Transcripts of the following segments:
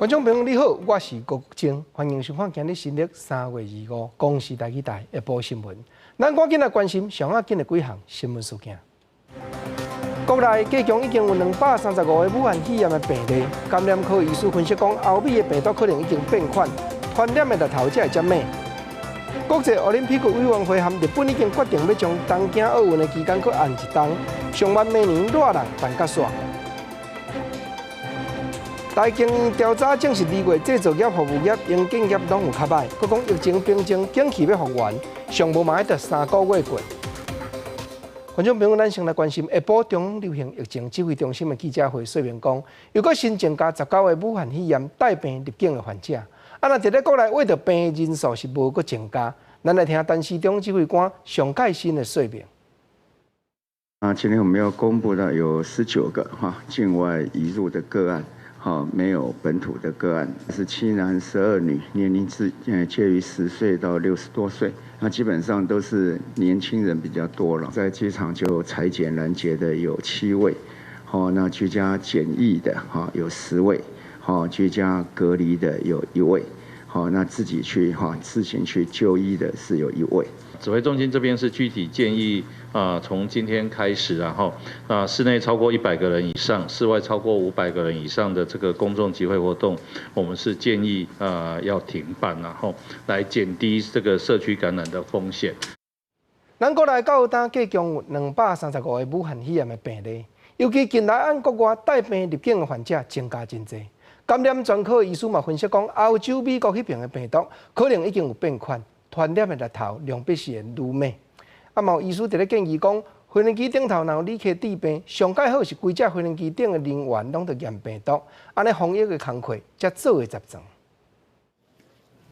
觀眾朋友你好，我是郭晶，歡迎收看今日新曆3月25公視台語台下晡新聞。咱趕緊來關心上要緊的幾項新聞事件。國內計共已經有235個武漢肺炎的病例，感染科醫師分析講，歐美的病毒可能已經變款，傳染的力頭才會遮猛。國際奧林匹克委員會和日本已經決定欲將東京奧運的期間閣延一冬，上萬明年熱人辦甲煞。台經院調查證實，2月製造業、服務業、營建業攏有較䆀，閣講疫情平靜，景氣欲復原，上無嘛愛著3個月過。觀眾朋友，咱先來關心下晡中央流行疫情指揮中心的記者會說明講，又閣新增加19個武漢肺炎帶病入境的患者。啊，若佇咧國內穢著病人數是無閣增加。咱來聽陳時中指揮官上蓋新的說明。啊，今天我們要公布的有19個哈境外移入的個案。好，沒有本土的個案，是7男12女，年齡是介於10歲到60多歲，那基本上都是年輕人比較多了。在機場就採檢攔截的有7位，好，那居家檢疫的哈有10位，好，居家隔離的有1位，好，那自己去哈自行去就醫的是有1位。指揮中心這邊是具體建議啊，從今天開始，然後啊，室內超過100個人以上，室外超過500個人以上的這個公眾集會活動，我們是建議啊要停辦，然後來減低這個社區感染的風險。咱國內到今計共有235個武漢肺炎的病例，尤其近來按國外帶病入境的患者增加真濟。感染專科醫師嘛分析講，歐洲、美國彼爿的病毒可能已經有變款。傳染的力頭量必是會愈猛。啊，嘛有醫師佇咧建議講，飛行機頂頭若有旅客致病，上蓋好是規隻飛行機頂的人員攏著驗病毒，按呢防疫的工課才做會十全。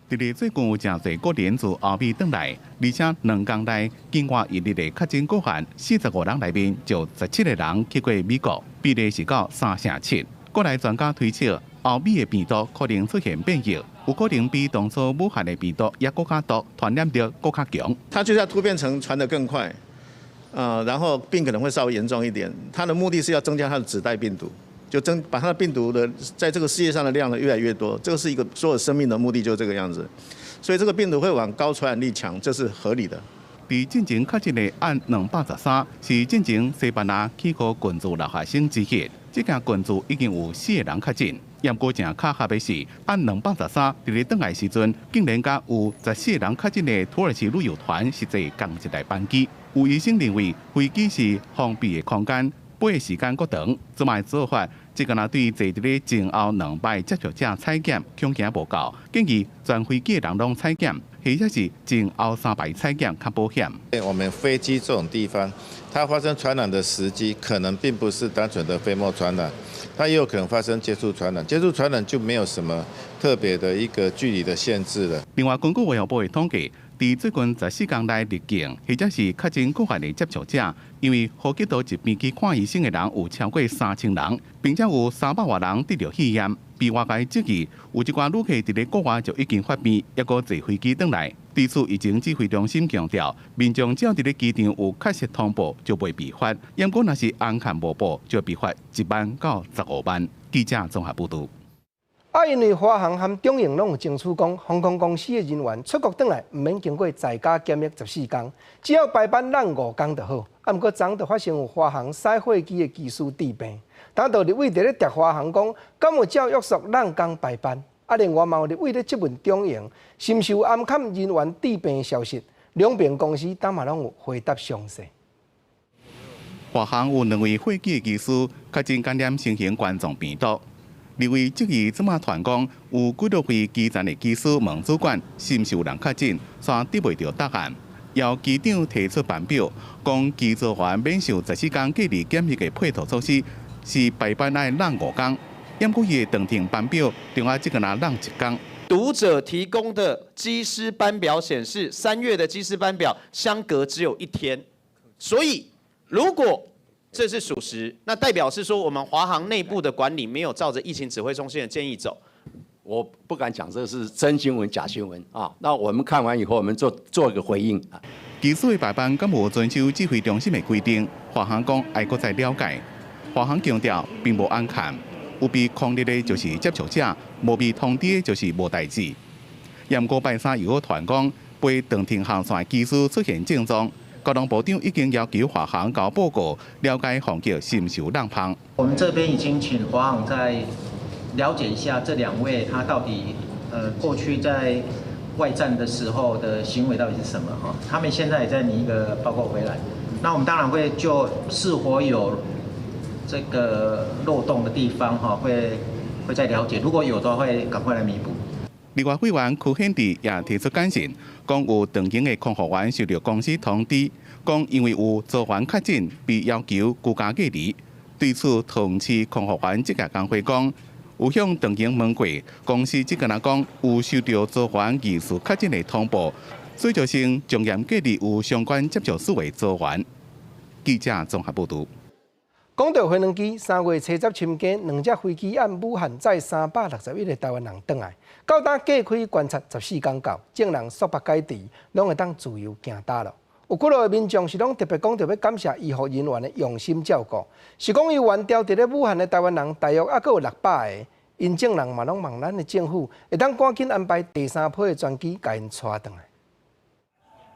佇咧最近有誠濟國人自歐美轉來，而且2工內境外一日的確診個案，45人內面就17個人去過美國，比例是到3成7。國內專家推測，歐美的病毒可能出現變異，有可能比當初武漢的病毒猶閣較毒，傳染力閣較強。它就是要突變成傳得更快，然後病可能會稍微嚴重一點。它的目的是要增加它的子代病毒，就增把它的病毒的在這個世界上的量呢越來越多。這個是一個所有生命的目的，就是這個樣子。所以這個病毒會往高傳染力強，這是合理的。佇進前確診的案213是進前西班牙去過群組留學生之一，這間群組已經有四個人確診。毋過誠巧合的是，案213佇咧轉來時陣，竟然佮有14個人確診的土耳其旅遊團是坐仝一台班機。有醫生認為，飛機是封閉的空間，飛的時間閣長，這擺做法，這敢若對坐佇咧前後兩排接觸者採檢恐驚無夠，建議全飛機的人攏採檢，或者是前後三排採檢較保險。我們飛機這種地方，它發生傳染的時機，可能並不是單純的飛沫傳染，它也有可能發生接觸傳染。接觸傳染就沒有什麼特別的一個距離的限制了。另外，根據衛福部的統計，佇最近14天內入境或者是確診個案的接觸者，因為呼吸道疾病去看醫生的人有超過3000人，並且有300外人得著肺炎。被外界質疑，有一寡旅客佇咧國外就已經發病，猶閣坐飛機轉來。對此，疫情指揮中心強調，民眾只要佇咧機場有確實通報，就袂被罰；毋過若是紅崁無報，就被罰1萬到15萬。記者綜合報導。啊，因為華航和中榮攏有爭取講，航空公司的人員出國轉來，毋免經過在家檢疫14天，只要排班摃5工就好。啊，毋過昨就發生有華航駛貨機的機師致病，當時立委佇咧趯華航講，敢有照約束摃工排班？啊，另外嘛有立委咧質問中榮，是毋是有暗崁人員致病的消息？兩爿公司當嘛攏有回答詳細。華航有兩位貨機的機師確診感染新型冠狀病毒。立委質疑這馬傳講有幾多位機層的機師問主管是毋是有人確診，煞得袂著答案。由機長提出班表，講機組員免受14天隔離檢疫的配套措施是排班愛摃5工，毋過伊的當天班表中啊只敢若摃1工。讀者提供的機師班表顯示，3月的機師班表相隔只有一天，所以如果這是屬實，那代表是說我們華航內部的管理沒有照着疫情指揮中心的建議走。我不敢講這是真新聞假新聞啊。那我們看完以後，我們做做一個回應。機師的排班敢無遵守指揮中心的規定？華航講愛閣再了解。華航強調並無暗崁。有被匡列的就是接觸者，無被通知的就是無代誌。毋過拜三又傳講，飛長程航線機師出現症狀，交通部長已經要求華航交報告，了解防疫是毋是有漏縫。我們這邊已經請華航再了解一下這兩位，他到底過去在外站的時候的行為到底是什麼？哈，他們現在也在擬一個報告回來。那我們當然會就是否有這個漏洞的地方，哈，會再了解。如果有的話，會趕快來彌補。立法委員柯憲哲也提出簡訊，講有長榮的空服員收到公司通知，講因為有組員確診，被要求居家隔離。對此，桃園市空服員職業工會講，有向長榮問過，公司只干焦講有收到組員疑似確診的通報，所以就先從嚴隔離有相關接觸史的組員。記者綜合報導。講到飛輪機，3月初十深更，兩隻飛機按武漢載361個台灣人轉來，到今隔開觀察14工到，眾人束縛解除，攏會當自由行搭囉。有幾落個民眾是攏特別講著欲感謝醫護人員的用心照顧，是講猶原牢佇咧武漢的台灣人大約猶閣有600個，𪜶眾人嘛攏望咱的政府會當趕緊安排第三批的專機共𪜶帶轉來。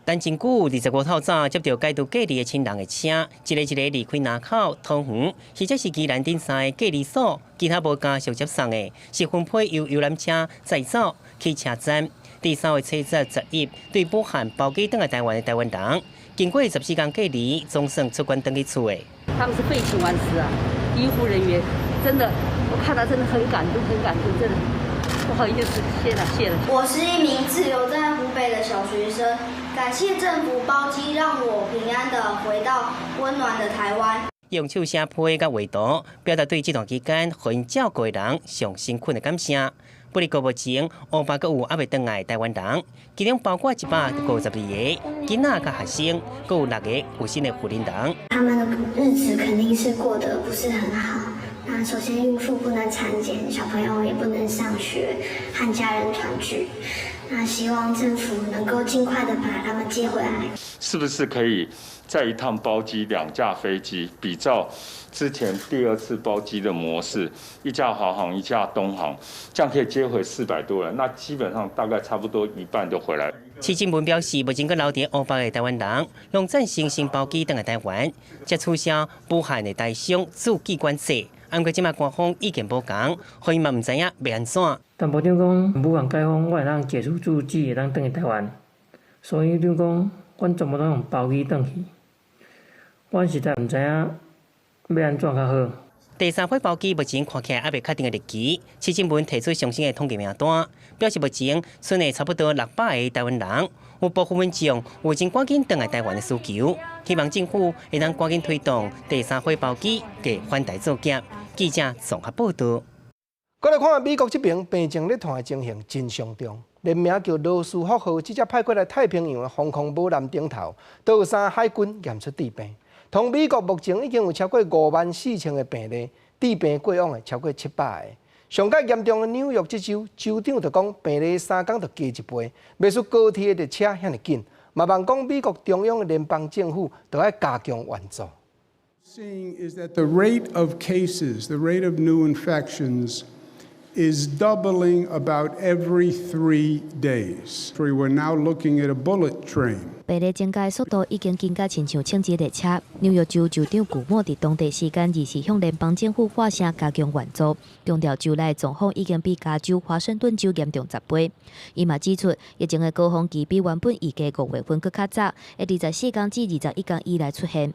陳真久25透早接著解除隔離的親人的車，一個一個離開林口、桃園，或者是宜蘭等三个隔離所，其他無家屬接送的，是分批由遊覽車載走去車站。佇3月初十、11，對武漢包機轉來台灣的台灣人，經過14工隔離，總算出關轉去厝的。他們是廢寢忘食啊，醫護人員真的，我看到真的很感動，很感動，真的不好意思，謝了，謝了。我是一名滯留在湖北的小學生。感謝政府包機，讓我平安的回到溫暖的台灣。用手寫批佮畫圖，表達對這段期間予𪜶照顧的人上誠懇的感謝。不過目前，烏北閣有猶未轉來台灣人，其中包括152個囡仔佮學生，閣有六個有身的婦人。他們的日子肯定是過得不是很好。那首先，孕婦不能產檢，小朋友也不能上學，和家人團聚。那希望政府能夠盡快的把他們接回來。是不是可以再一趟包機兩架飛機，比照之前第二次包機的模式，一架華航，一架東航，這樣可以接回400多人，那基本上大概差不多一半就回來。施正文表示，目前閣留佇烏北的台灣人，攏贊成先包機轉來台灣，才取消武漢的台商駐機管制。毋過這馬官方意見無仝，予伊嘛毋知影欲按怎。但部長講武漢解封，我會當解除駐機，會當轉去台灣，所以就講，阮全部攏用包機轉去。阮實在毋知影欲按怎較好。第三批包機目前看起來猶未確定的日期，施正文提出上新的統計名單，表示目前賰的差不多600個台灣人，有部分民眾有真趕緊轉來台灣的需求，希望政府會當趕緊推動第三批包機給返台作業。記者綜合報導。過來看美國這邊病情咧傳的情形真傷重，連名叫羅斯福號這隻派過來太平洋的防空母艦頂頭，都有三海軍驗出致病。統美國目前已經有超過5萬4千個病例，致病過往的超過700個。上蓋嚴重的紐約這州州長就講，病例3工就加一倍，袂輸高鐵的列車遐爾緊，嘛望講美國中央的聯邦政府都愛加強援助。 Seeing is that the rate of cases, the rate of new infections, is doubling about every 3 days. We're now looking at a bullet train. 病例增加的速度已經緊甲親像銃擊列車。紐約州州長古莫佇當地時間24向聯邦政府發聲加強援助，強調州內狀況已經比加州、華盛頓州嚴重10倍。伊嘛指出，疫情的高峰期比原本預計5月份閣較早，會24工至21工以內出現。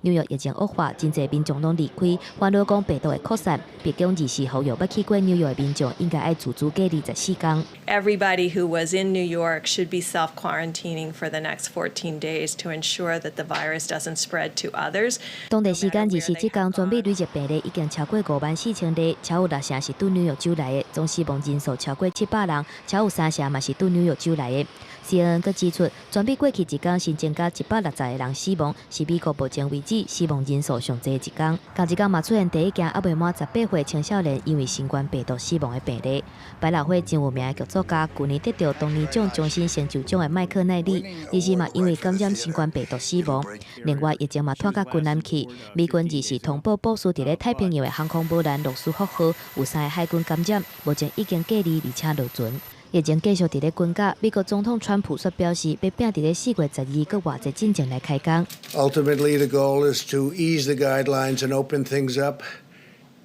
紐約疫情惡化，真濟民眾攏離開，煩惱講病毒會擴散。白宮24呼籲捌去過紐約的民眾應該愛自主隔離14工。 Everybody who was in New York should be self-quarantining for the next 14 days to ensure that the virus doesn't spread to others. 當地時間27工，全美累計病例已經超過5萬4千例，超有六成是對紐約州來的，總死亡人數超過700人，超有三成嘛是對紐約州來的。CNN閣指出，全美過去一工新增加160個人死亡，是美國目前為止死亡人數上濟一工。仝一工嘛出現第一件猶未滿18歲青少年因為新冠病毒死亡的病例。百老匯真有名的劇作家，舊年得著東尼獎終身成就獎的麥克奈里，二四嘛因為感染新冠病毒死亡。另外，疫情嘛拖到軍南去，美軍二四通報部署佇咧太平洋的航空母艦羅斯福號有三個海軍感染，目前已經隔離而且落船。疫情繼續佇咧軍加，美國總統川普煞表示，欲拼佇咧4月12閣偌濟進前來開工。 Ultimately, the goal is to ease the guidelines and open things up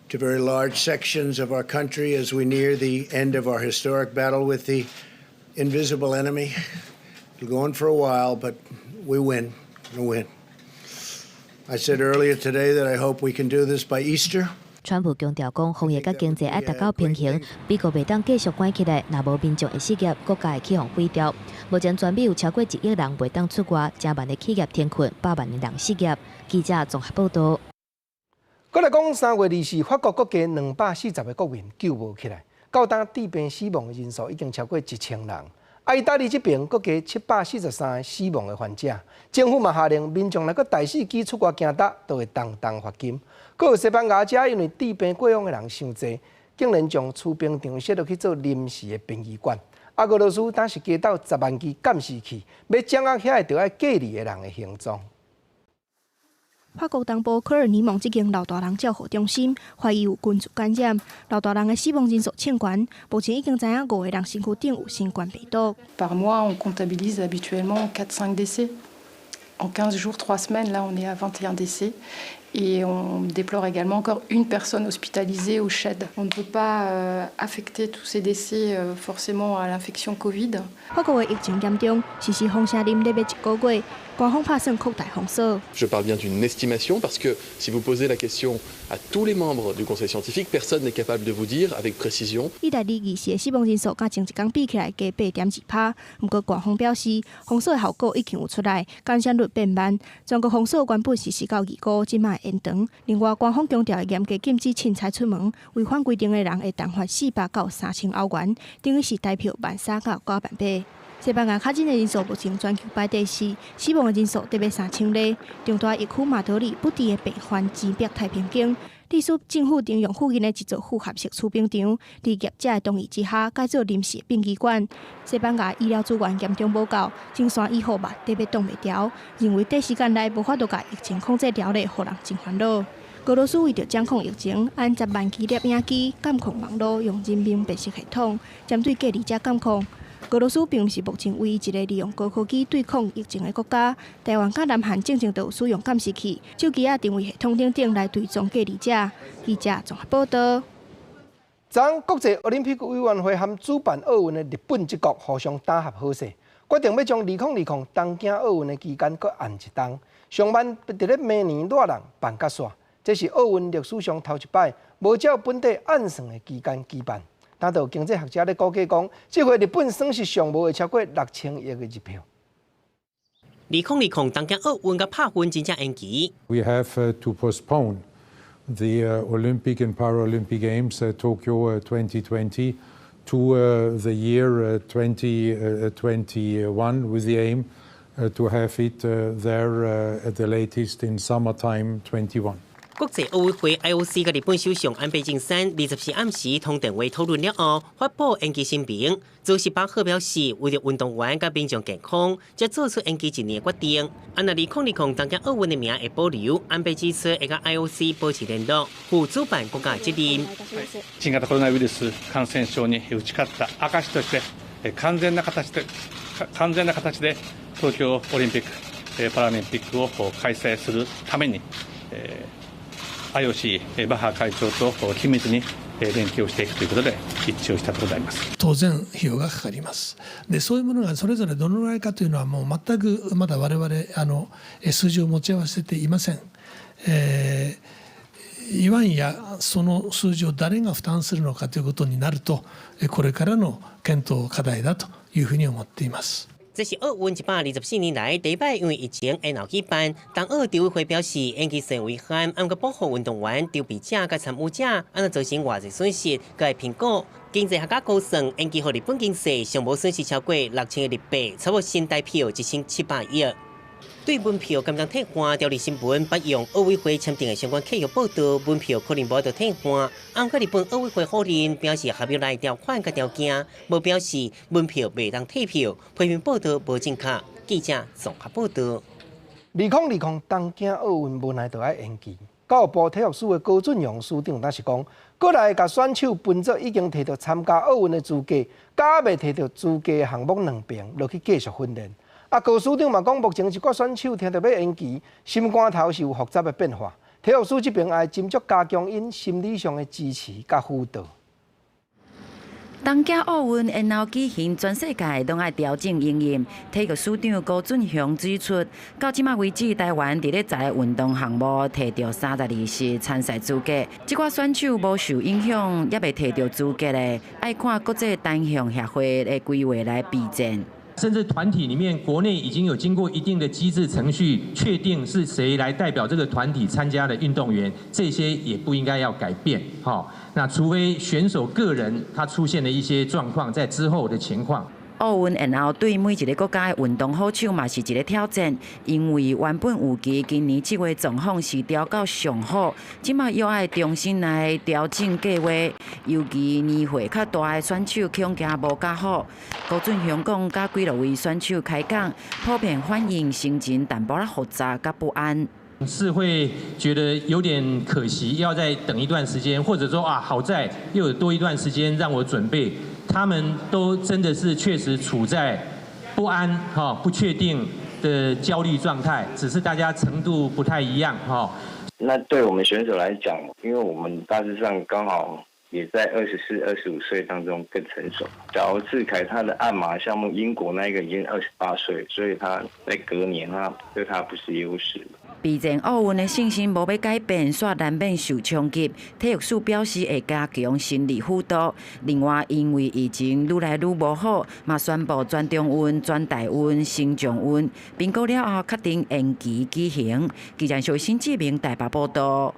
to very large sections of our country as we near the end of our historic battle with the invisible enemy. It'll go on for a while, but we win. We win. I said earlier today that I hope we can do this by Easter. 川普強調講，防疫佮經濟愛達到平衡，美國袂當繼續關起來，若無民眾會失業，國家會去予毀掉。目前全美有超過1億人袂當出外，成萬个企業停困，百萬个人失業。記者綜合報道。閣來講，3月24，法國閣加240個國民救無起來，到今致病死亡的人數已經超過1000人。啊，意大利這邊閣加743個死亡的患者，政府嘛下令民眾若閣大四機出外行搭，都會重重罰金。閣有西班牙遮因為致病過往的人傷濟，竟然將儲冰場設落去做臨時的殯儀館。啊，俄羅斯當時加鬥10萬支監視器，欲掌握遐個著愛隔離的人的行蹤。法國東部科爾尼蒙這間老大人照護中心懷疑有群聚感染，老大人的死亡人數衝懸，目前已經知影五個人身軀頂有新冠病毒。 Par mois, on comptabilise habituellement 4-5 décès. En 15 jours, 3 semaines, là, on est à 21 décès. Et on déplore également encore une personne hospitalisée au CHED. On ne peut pas affecter tous ces décès forcément à l'infection Covid. 法國的疫情嚴重，實施封城令咧欲一個月，官方拍算擴大封鎖。 Je parle bien d'une estimation parce que si vous posez la question à tous les membres du conseil scientifique, personne n'est capable de vous dire avec précision. 意大利二四的死亡人數佮前一工比起來加8.2趴，毋過官方表示封鎖的效果已經有出來，感染率變慢。全國封鎖原本實施到25，這擺會延長。另外，官方強調嚴格禁止凊彩出門，違反規定的人會重罰400到3000歐元，等於是台票13,000到9萬8。西班牙確診的人數目前全球排第四，死亡的人數得欲3000例。重大疫區馬德里不治的病患擠逼太平間，歷史政府徵用附近的一座複合式儲冰場，佇業者的同意之下改做臨時殯儀館。西班牙醫療資源嚴重無夠，前線醫護嘛得欲擋袂牢，認為短時間內無法度共疫情控制牢咧，予人真煩惱。俄羅斯為著掌控疫情，安10萬支攝影機監控網路，用人面辨識系統針對隔離者監控。俄羅斯並毋是目前唯一一个利用高科技對抗疫情的國家。台灣佮南韓進前都有使用監視器、手機仔定位系統等等來追蹤隔離者。記者綜合報道。昨國際奧林匹克委員會和主辦奧運的日本這國互相打合好勢，決定欲將2020東京奧運的期間閣延一冬，上慢佇咧明年熱人辦甲煞。這是奧運歷史上頭一擺無照本底按算的期間舉辦。當地經濟學者咧估計講，這回日本損失上無會超過6000億的日票。2020東京奧運佮帕運真正延期。 We have to postpone the Olympic and Paralympic Games Tokyo 2020 to the year 2021 with the aim to have it there at the latest in summertime 21. 國際奧委會 IOC 佮日本首相安倍晉三24暗時通電話討論了後，發布延期聲明。昨18號表示，為著運動員佮民眾健康，才做出延期一年的決定。啊，若2020東京奧運的名會保留，安倍指出會佮 IOC 保持聯絡，負主辦國家責任。新型コロナウイルス感染症に打ち勝った証として、完全な形で東京オリンピック・パラリンピックを開催するために、IOC バッハ会長と緊密に連携をしていくということで一致をしたところであります。当然費用がかかります。で、そういうものがそれぞれどのぐらいかというのは、もう全くまだ我々数字を持ち合わせていません。いわんやその数字を誰が負担するのかということになると、これからの検討課題だというふうに思っています。這是奧運124年來第一擺因為疫情延後舉辦。東奧籌委會表示，延期雖遺憾，毋過保護運動員、籌備者佮參與者，按怎造成偌濟損失，閣會評估。經濟學家估算，延期予日本經濟上無損失超過6000億日幣，差不多新台票1700億。對門票敢當退換，朝日新聞引用奧委會簽訂的相關契約報導，門票可能無法度退換。毋過日本奧委會否認，表示合約內條款佮條件，無表示門票袂當退票。批評報導無正確。記者綜合報導。2020東京奧運無奈就愛延期。教育部體育司的高俊雄司長若是講，國內共選手分做已經提著參加奧運的資格，佮猶未提著資格的項目兩邊落去繼續訓練。啊，高司長嘛講，目前一寡選手聽著欲延期，心肝頭是有複雜的變化。體育署這邊愛斟酌加強𪜶心理上的支持佮輔導。東京奧運延後舉行，全世界攏愛調整因應。體育署長高俊雄指出，到這馬為止，台灣佇咧十个運動項目提著32席參賽資格，這寡選手無受影響，猶未提著資格的，愛看國際單項協會的規劃來備戰。甚至團體裡面，國內已經有經過一定的機制程序，確定是誰來代表這個團體參加的運動員，這些也不應該要改變。哈，那除非選手個人他出現了一些狀況，在之後的情況。奧運延後對每一个國家的運動好手嘛是一个挑戰，因為原本預計今年7月狀況是調到上好，這馬又愛重新來調整計劃，尤其年歲較大的選手恐驚無較好。高俊雄講，佮幾落位選手開講，普遍反應心情淡薄仔複雜佮不安。是會覺得有點可惜，要再等一段時間，或者說啊，好在又有多一段時間讓我準備。他們都真的是確實處在不安、哈不確定的焦慮狀態，只是大家程度不太一樣，哈。那對我們選手來講，因為我們大致上剛好也在24、25歲當中更成熟。假如志凱他的鞍馬項目，英國那個已經28歲，所以他在隔年他對他不是優勢。備戰奧運的信心無欲改變，煞難免受衝擊。體育署表示會加強心理輔導。另外，因為疫情愈來愈無好，嘛宣布全中運、全大運、新將運評估了後，確定延期舉行。記者小新志明台北報導。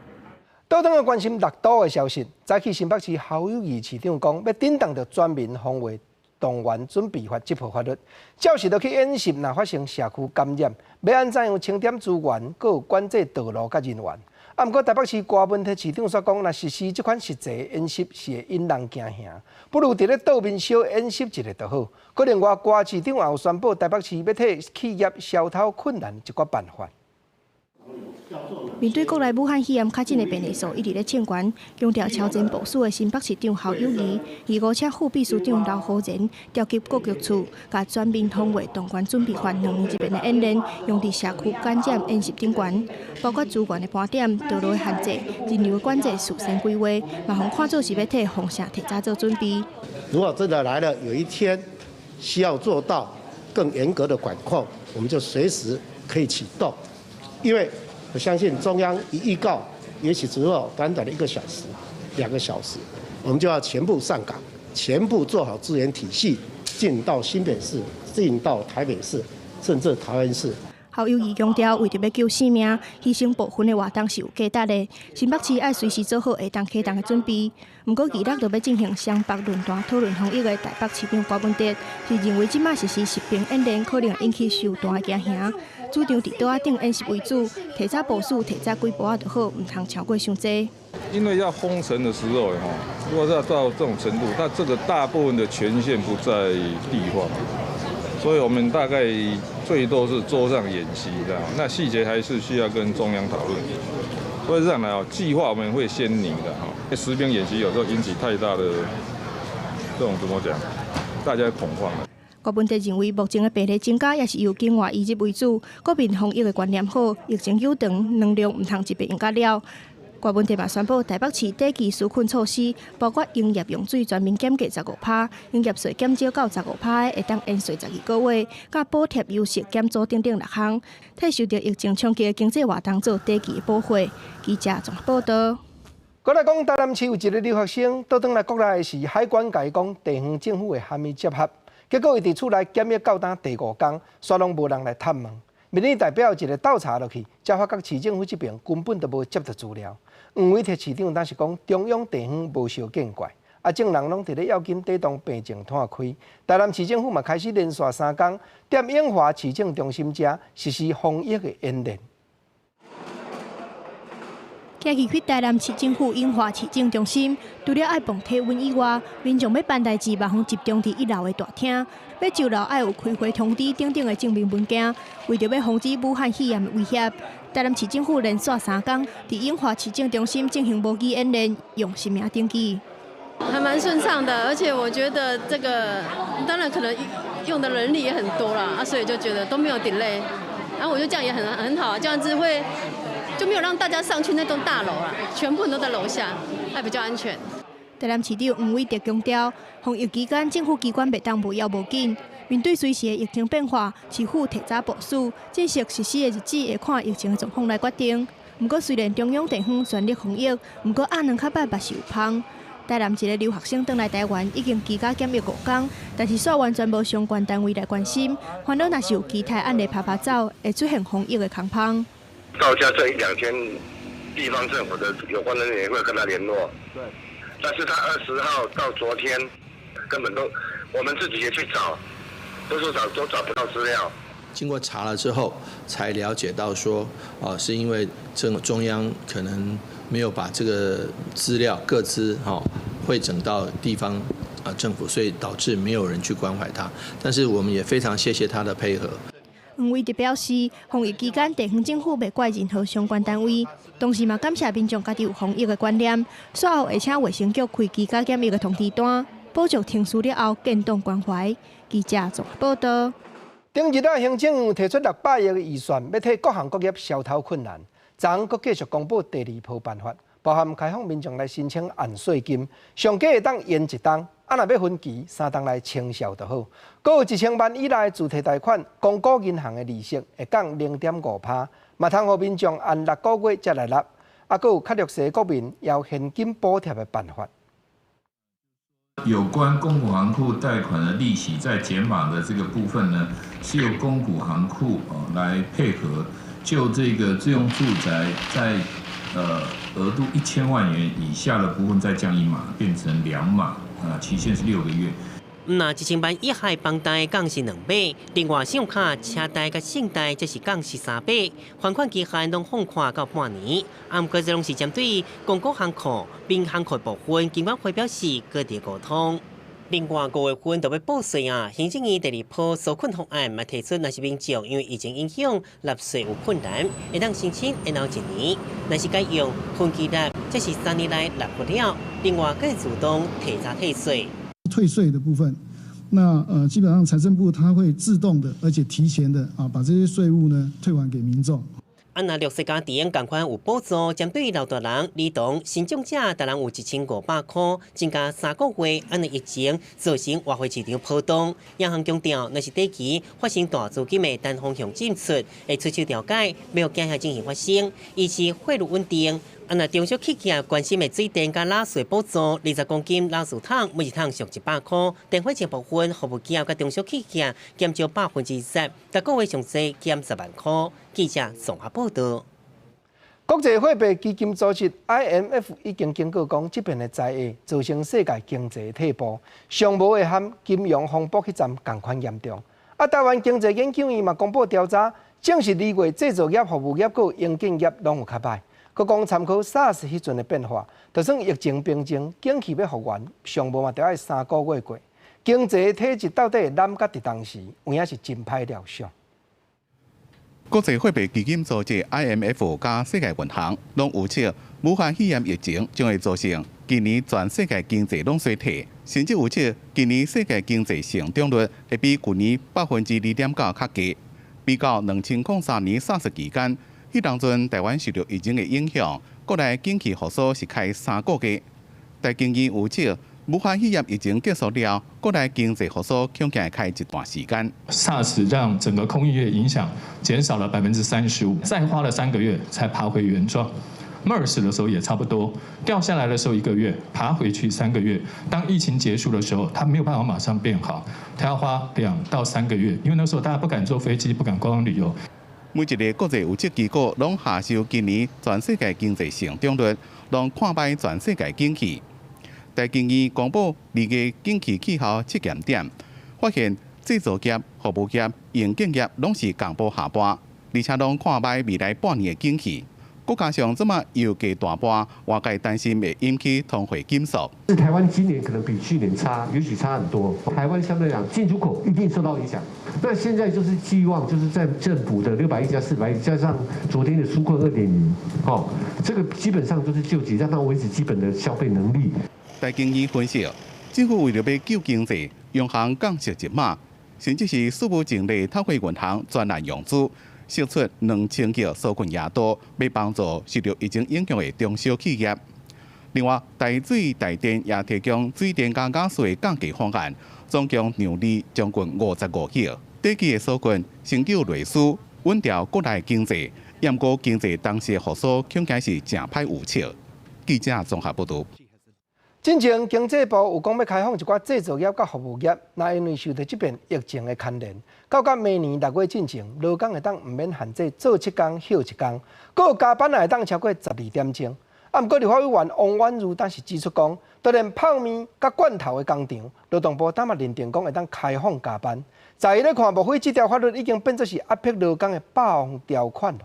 倒轉來關心六都的消息，早起新北市侯友宜市長講，欲振動著全民防衛動員準備法這部法律，照實落去演習，若發生社區感染，欲按怎樣清點資源，閣有管制道路佮人員。啊，毋過台北市柯文哲市長煞講，若實施這款實際演習是會引人驚嚇，不如佇咧桌面小演習一下就好。閣另外，柯市長也有宣布，台北市欲替企業消頭困難一寡辦法。面對國內武漢肺炎確診的病例數一直咧衝懸，強調超前部署的新北市長侯友宜，二五請副秘書長劉浩然調集各局處，共全民防衛動員準備法兩年一遍的演練，用佇社區感染演習頂懸，包括資源的盤點、道路的限制、人流的管制、事先規劃，嘛予看做是欲替封城提早做準備。如果真的來了，有一天需要做到更嚴格的管控，我們就隨時可以啟動，因為我相信中央一預告，也許只有短短的1個小時、2個小時，我們就要全部上崗，全部做好支援體系，進到新北市、進到台北市，甚至桃園市。侯友宜強調，為著欲救性命，犧牲部分的活動是有價值的。新北市愛隨時做好會當啟動的準備。毋過，二六就欲進行雙北論壇討論防疫的台北市長柯文哲，是認為這馬實施實兵演練可能引起傷大的驚嚇，主張佇桌仔頂演習為主，提早部署、提早幾步仔就好，毋通超過傷濟。因為要封城的時候，哈，如果要到這種程度，那這個大部分的權限不在地方。所以我們大概最多是桌上演習這樣，那細節還是需要跟中央討論。所以這樣來哦，計劃我們會先擬的哈。實兵演習有時候引起太大的這種怎麼講，大家恐慌了。柯文哲認為，目前的病例增加也是由境外移入為主，國民防疫的觀念好，疫情久長，能量毋通一遍用甲了。柯文哲嘛宣布，台北市短期紓困措施，包括營業用水全面減價15%，營業稅減少到15%的，會當延續12個月，佮補貼優勢減租等等六項，替受著疫情衝擊的經濟活動做短期的保護。記者綜合報導。閣來講，台南市有一个留學生倒轉來國內時，海關共伊講地方政府會含伊接合，結果伊佇厝內檢疫到今第五工，煞攏無人來探問。民意代表一个鬥查落去，才發覺市政府這邊根本就無接著資料。黃偉哲市長當時講中央地方無相見怪，啊，眾人攏佇咧要緊抵擋病情湠開。台南市政府嘛開始連續3工，踮永華市政中心遮實施防疫的演練。行入去台南市政府永華市政中心，除了愛磅體溫以外，民眾欲辦代誌嘛，予集中佇一樓的大廳。欲上樓愛有開會通知等等的證明文件。為著欲防止武漢肺炎的威脅，台南市政府連續3工佇永華市政中心進行模擬演練，用實名登記。還蠻順暢的，而且我覺得這個當然可能用的人力也很多啦，啊，所以就覺得都沒有 delay，然後我覺得這樣也很好，這樣子會。就沒有讓大家上去那棟大樓啦，全部都在樓下，還比較安全。台南市長黃偉哲強調，防疫期間政府機關袂當無枵無緊，面對隨時的疫情變化，市府提早部署，正式實施的日子會看疫情的狀況來決定。毋過雖然中央地方全力防疫，毋過鴨卵較歹嘛是有芳。台南一个留學生轉來台灣，已經居家檢疫5工，但是煞完全無相關單位來關心，煩惱若是有其他案例趴趴走，會出現防疫的空芳。到家這一兩天，地方政府的有關人員也會跟他聯絡。對。但是他20號到昨天，根本都，我們自己也去找，都是找都找不到資料。經過查了之後，才了解到說，哦，是因為中央可能沒有把這個資料個資哈匯整到地方啊政府，所以導致沒有人去關懷他。但是我們也非常謝謝他的配合。黃偉哲表示，防疫期間地方政府袂怪任何相關單位，同時嘛感謝民眾家己有防疫的觀念。煞後會請衛生局開居家檢疫的通知單，補足程序了後，建檔關懷。記者綜合報道。頂日啊，行政院提出600億的預算，欲替各行各業消頭困難。昨昏閣繼續公布第二波辦法，包含開放民眾來申請按稅金，上低會當延一冬，啊若欲分期3冬來清繳就好。閣有1000萬以內自提貸款，公股銀行的利息會降0.5%，嘛通予民眾按6個月才來納。啊，閣有較弱勢國民有現金補貼的辦法。有關公股行庫貸款的利息在減碼的這個部分呢，是由公股行庫來配合，就這個自用住宅在額度1000萬元以下的部分再降一碼，變成2碼，啊，期限是6個月。若1000萬以下房貸降是2碼，另外信用卡、車貸佮信貸則是降是3碼，還款期限攏放寬到半年。啊，毋過這攏是針對公股行庫、民行庫部分，金管會表示閣佇溝通。另外5月份就欲報稅啊，行政院第二波紓困方案嘛提出，若是民眾因為疫情影響納稅有困難，會當申請延後一年；若是改用分期納，則是3年內納不了。另外，閣會自動提早退稅。退稅的部分，那基本上財政部它會自動的，而且提前的啊，把這些稅務呢退還給民眾。啊，若弱勢家庭仝款有補助，針對老大人、兒童、身障者，逐人有1500箍，增加3個月。按呢疫情造成外匯市場波動，央行強調，若是短期發生大資金的單方向進出，會出手調解，袂予驚嚇情形發生，維持匯率穩定。啊，若中小企業關心的水電佮納稅補助，20公斤垃圾桶每一桶俗100箍，電費這部分服務業佮中小企業減少10%，逐個月上濟減10萬箍。記者綜合報道。國際貨幣基金組織 IMF 已經警告講，這遍的災厄造成世界經濟退步，上無會和金融風暴彼陣仝款嚴重。啊，台灣經濟研究院嘛公布調查，證實2月製造業、服務業佮營建業攏有較䆀。閣講參考 SARS 彼陣的變化，就算疫情平靜，景氣欲復原，上無嘛著愛3個月過。經濟體質到底會濫甲佇當時，有影是真歹料想。國際貨幣基金組織 IMF 佮世界銀行攏預測，武漢肺炎疫情將會造成今年全世界經濟攏衰退，甚至預測今年世界經濟成長率會比舊年2.9%較低。比較2003年 SARS 期間，彼當陣台灣受著疫情的影響，國內景氣復甦是開3個月。台經院預測，武漢肺炎疫情結束了，國內經濟復甦恐驚會開一段時間。 SARS 讓整個空運業影響減少了35%，再花了3個月才爬回原狀。MERS 的時候也差不多，掉下來的時候一個月，爬回去3個月。當疫情結束的時候，它沒有辦法馬上變好，它要花2到3個月，因為那時候大家不敢坐飛機，不敢觀光旅遊。每一个國際預測機構攏下修今年全世界經濟成長率，攏看䆀全世界景氣。台經院公布2月景氣氣候測驗點，發現製造業、服務業、硬件業攏是仝步下坡，而且攏看䆀未來半年的景氣。閣加上這馬油價大波，外界擔心會引起通貨緊縮。是台灣今年可能比去年差，也許差很多。台灣相對來講進出口一定受到影響。那現在就是寄望，就是在政府的600億加400億，加上昨天的紓困2.0，哦，這個基本上就是救急，讓它維持基本的消費能力。台經院分析，政府為著欲救經濟，央行降息一碼，甚至是史無前例透過銀行專案融資。釋出2000億紓困額度，欲幫助受著疫情影響的中小企業。另外，台水台電也提供水電佮瓦斯的降價方案，總共讓利將近55億。短期的紓困成就內需，穩調國內經濟，毋過經濟當時的復甦恐驚是誠歹預測。記者綜合報導。進前經濟部有講欲開放一寡製造業佮服務業，那因為受著這遍疫情的牽連，到甲明年6月進前，勞工會當毋免限制做7工歇一工，閣有加班也會當超過12點鐘。啊，毋過立法委員王婉諭當時指出講，就連泡麵佮罐頭的工廠，勞動部當嘛認定講會當開放加班。在伊咧看，莫非這條法律已經變做是壓迫勞工的霸王條款囉？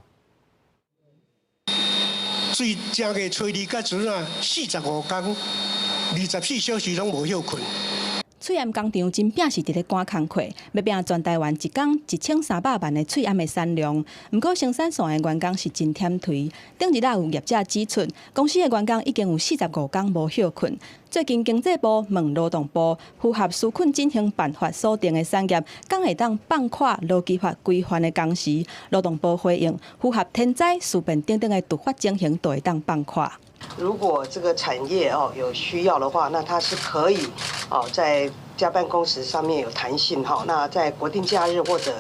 對正月初二到陣啊，45工，24小時攏無歇睏。喙罨工廠真拚是佇咧趕工課，欲拚全台灣一工1300萬的喙罨的產量。毋過生產線的員工是真忝頹。頂日仔有業者指出，公司的員工已經有45工無歇睏。最近經濟部問勞動部，符合紓困振興辦法所定的產業，敢會當放寬勞基法規範的工時？勞動部回應，符合天災事變等等的突發情形，就會當放寬。如果這個產業哦有需要的話，那它是可以哦在加班工時上面有彈性哈。那在國定假日或者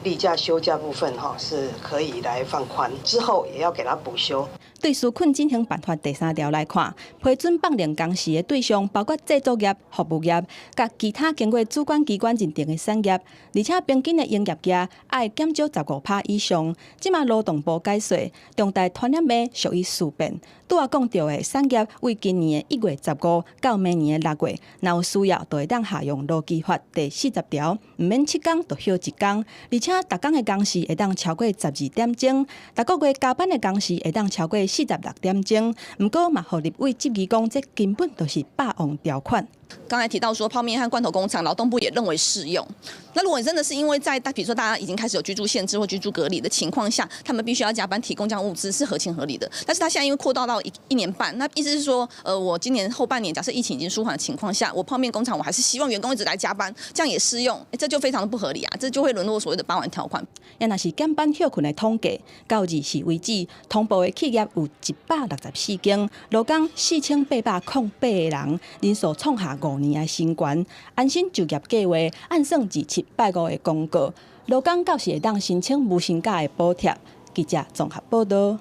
例假休假部分哈是可以來放寬，之後也要給他補休。對紓困振興辦法第三條來看，批准放冗工時的對象包括製造業、服務業，佮其他經過主管機關認定的產業，而且平均的營業額愛減少15%以上。這馬勞動部解說，重大傳染病屬於事變，拄仔講著的產業，為今年的1月15到明年的6月，若有需要，就會當適用勞基法第40條，毋免7工就歇一工，而且逐工的工時會當超過12點鐘，逐個月加班的工時會當超過46點鐘。毋過嘛，予立委質疑講，這根本就是霸王條款。剛才提到說泡麵和罐頭工廠，勞動部也認為適用。那如果你真的是因為在，比如說大家已經開始有居住限制或居住隔離的情況下，他們必須要加班提供這樣物資是合情合理的。但是他現在因為擴大到一年半，那意思是說，我今年後半年假設疫情已經舒緩的情況下，我泡麵工廠我還是希望員工一直來加班，這樣也適用，這就非常的不合理啊，這就會淪落所謂的霸王條款。也若是減班歇睏的統計，到24為止，通報的企業有164間，勞工4808個人，人數創下5年的新高。安心就業計劃按算27拜五會公告，勞工到時會當申請無薪假的補貼。記者綜合報導。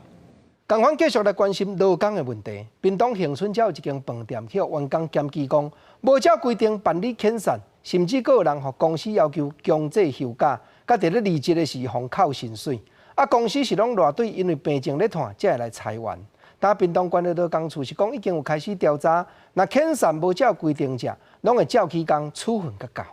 仝款繼續來關心勞工的問題。屏東恆春遮有一間飯店，予員工檢舉講，無照規定辦理遣散，甚至閣有人予公司要求強制休假，佮佇咧離職的時予扣薪水。啊，公司是攏賴對因為病情咧拖，才會來裁員。但屏東縣的勞工處是講已經有開始調查，若遣散無照規定者，攏會照起工處分較高。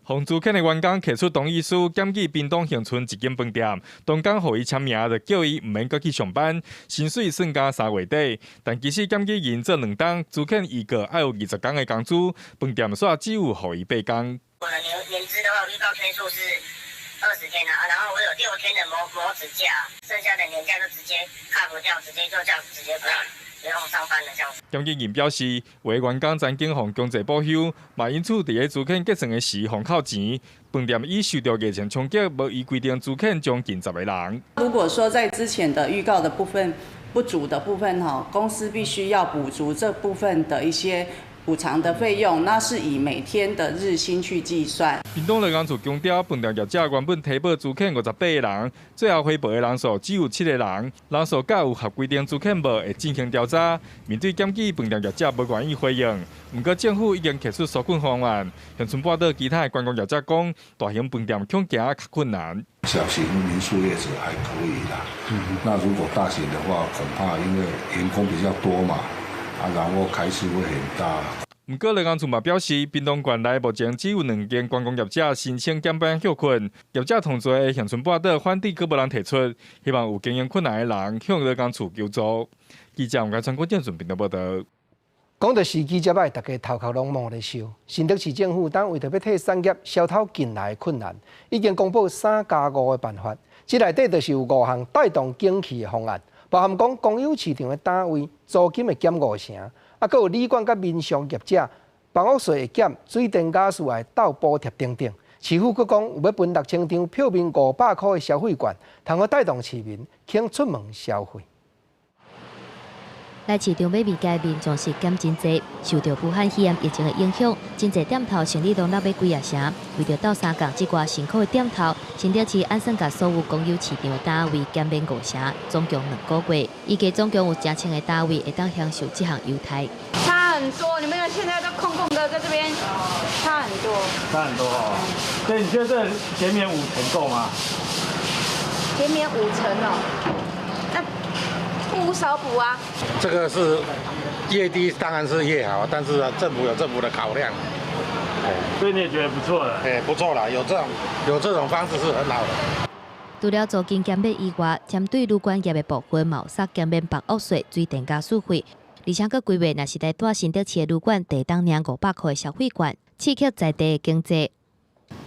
予資遣的員工提出同意書，檢舉屏東恆春一間飯店，當工予伊簽名，就叫伊毋免閣去上班，薪水算加3月底。但其實檢舉人做2冬，資遣預告愛有20工的工資，飯店煞只有予伊8工。我的年資的話，預告天數是20天啊，然後我有6天的母子假，剩下的年假就直接 cut 掉，直接就這樣直接不用上班了這樣子。檢舉人表示，有的員工曾經予強制補休，嘛因此佇咧資遣結算的時予扣錢。飯店以受著疫情衝擊，無依規定資遣將近10個人。如果說在之前的預告的部分不足的部分，哈，公司必須要補足這部分的一些補償的費用，那是以每天的日薪去計算。屏東勞工處強調，飯店業者原本提報資遣58個人，最後回報的人數只有7個人，人數敢有合規定資遣無，會進行調查。面對檢舉，飯店業者無願意回應。毋過政府已經提出紓困方案，恆春半島其他的觀光業者講，大型飯店恐驚較困難。小型民宿業者還可以啦，那如果大型的話，恐怕因為員工比較多嘛。啊，啊，然後開支會很大。毋過勞工處嘛表示，屏東縣內目前只有兩間觀光業者申請減班歇睏，業者同濟的恆春半島反對閣無人提出，希望有經營困難的人向勞工處求助。記者吳家川、郭建順屏東報導。講到時機遮歹，大家頭殼攏摸咧燒。新竹市政府當為著欲替產業消透近來的困難，已經公布3加5的辦法。這內底就是有五項帶動景氣的方案，包含講公有市場的單位租金會減五成，啊，閣有旅館佮民宿業者房屋稅會減，水電瓦斯會鬥補貼等等。市府閣講有欲分6000張票面500箍的消費券，通好帶動市民肯出門消費。來市場買物件的民眾是減真濟，受著武漢肺炎疫情的影響，真濟店頭生意攏落欲幾仔成。為著鬥相共這寡辛苦的店頭，新竹市按算共所有公有市場的單位減免五成，總共兩個月。預計總共有成千个單位會當享受這項優待。差很多，你們看現在都空空的，在這邊差很多。差很多哦。所以你覺得這減免五成夠嗎？減免五成哦，那不無少補啊。這個是越低當然是越好，但是政府有政府的考量。所以你也覺得不錯了？哎，不錯啦，有這種方式是很好的。除了租金減免以外，針對旅館業的部分，嘛有削減免房屋稅、水電瓦斯費，而且閣規劃，若是來蹛新竹市的旅館，會當領500箍的消費券，刺激在地的經濟。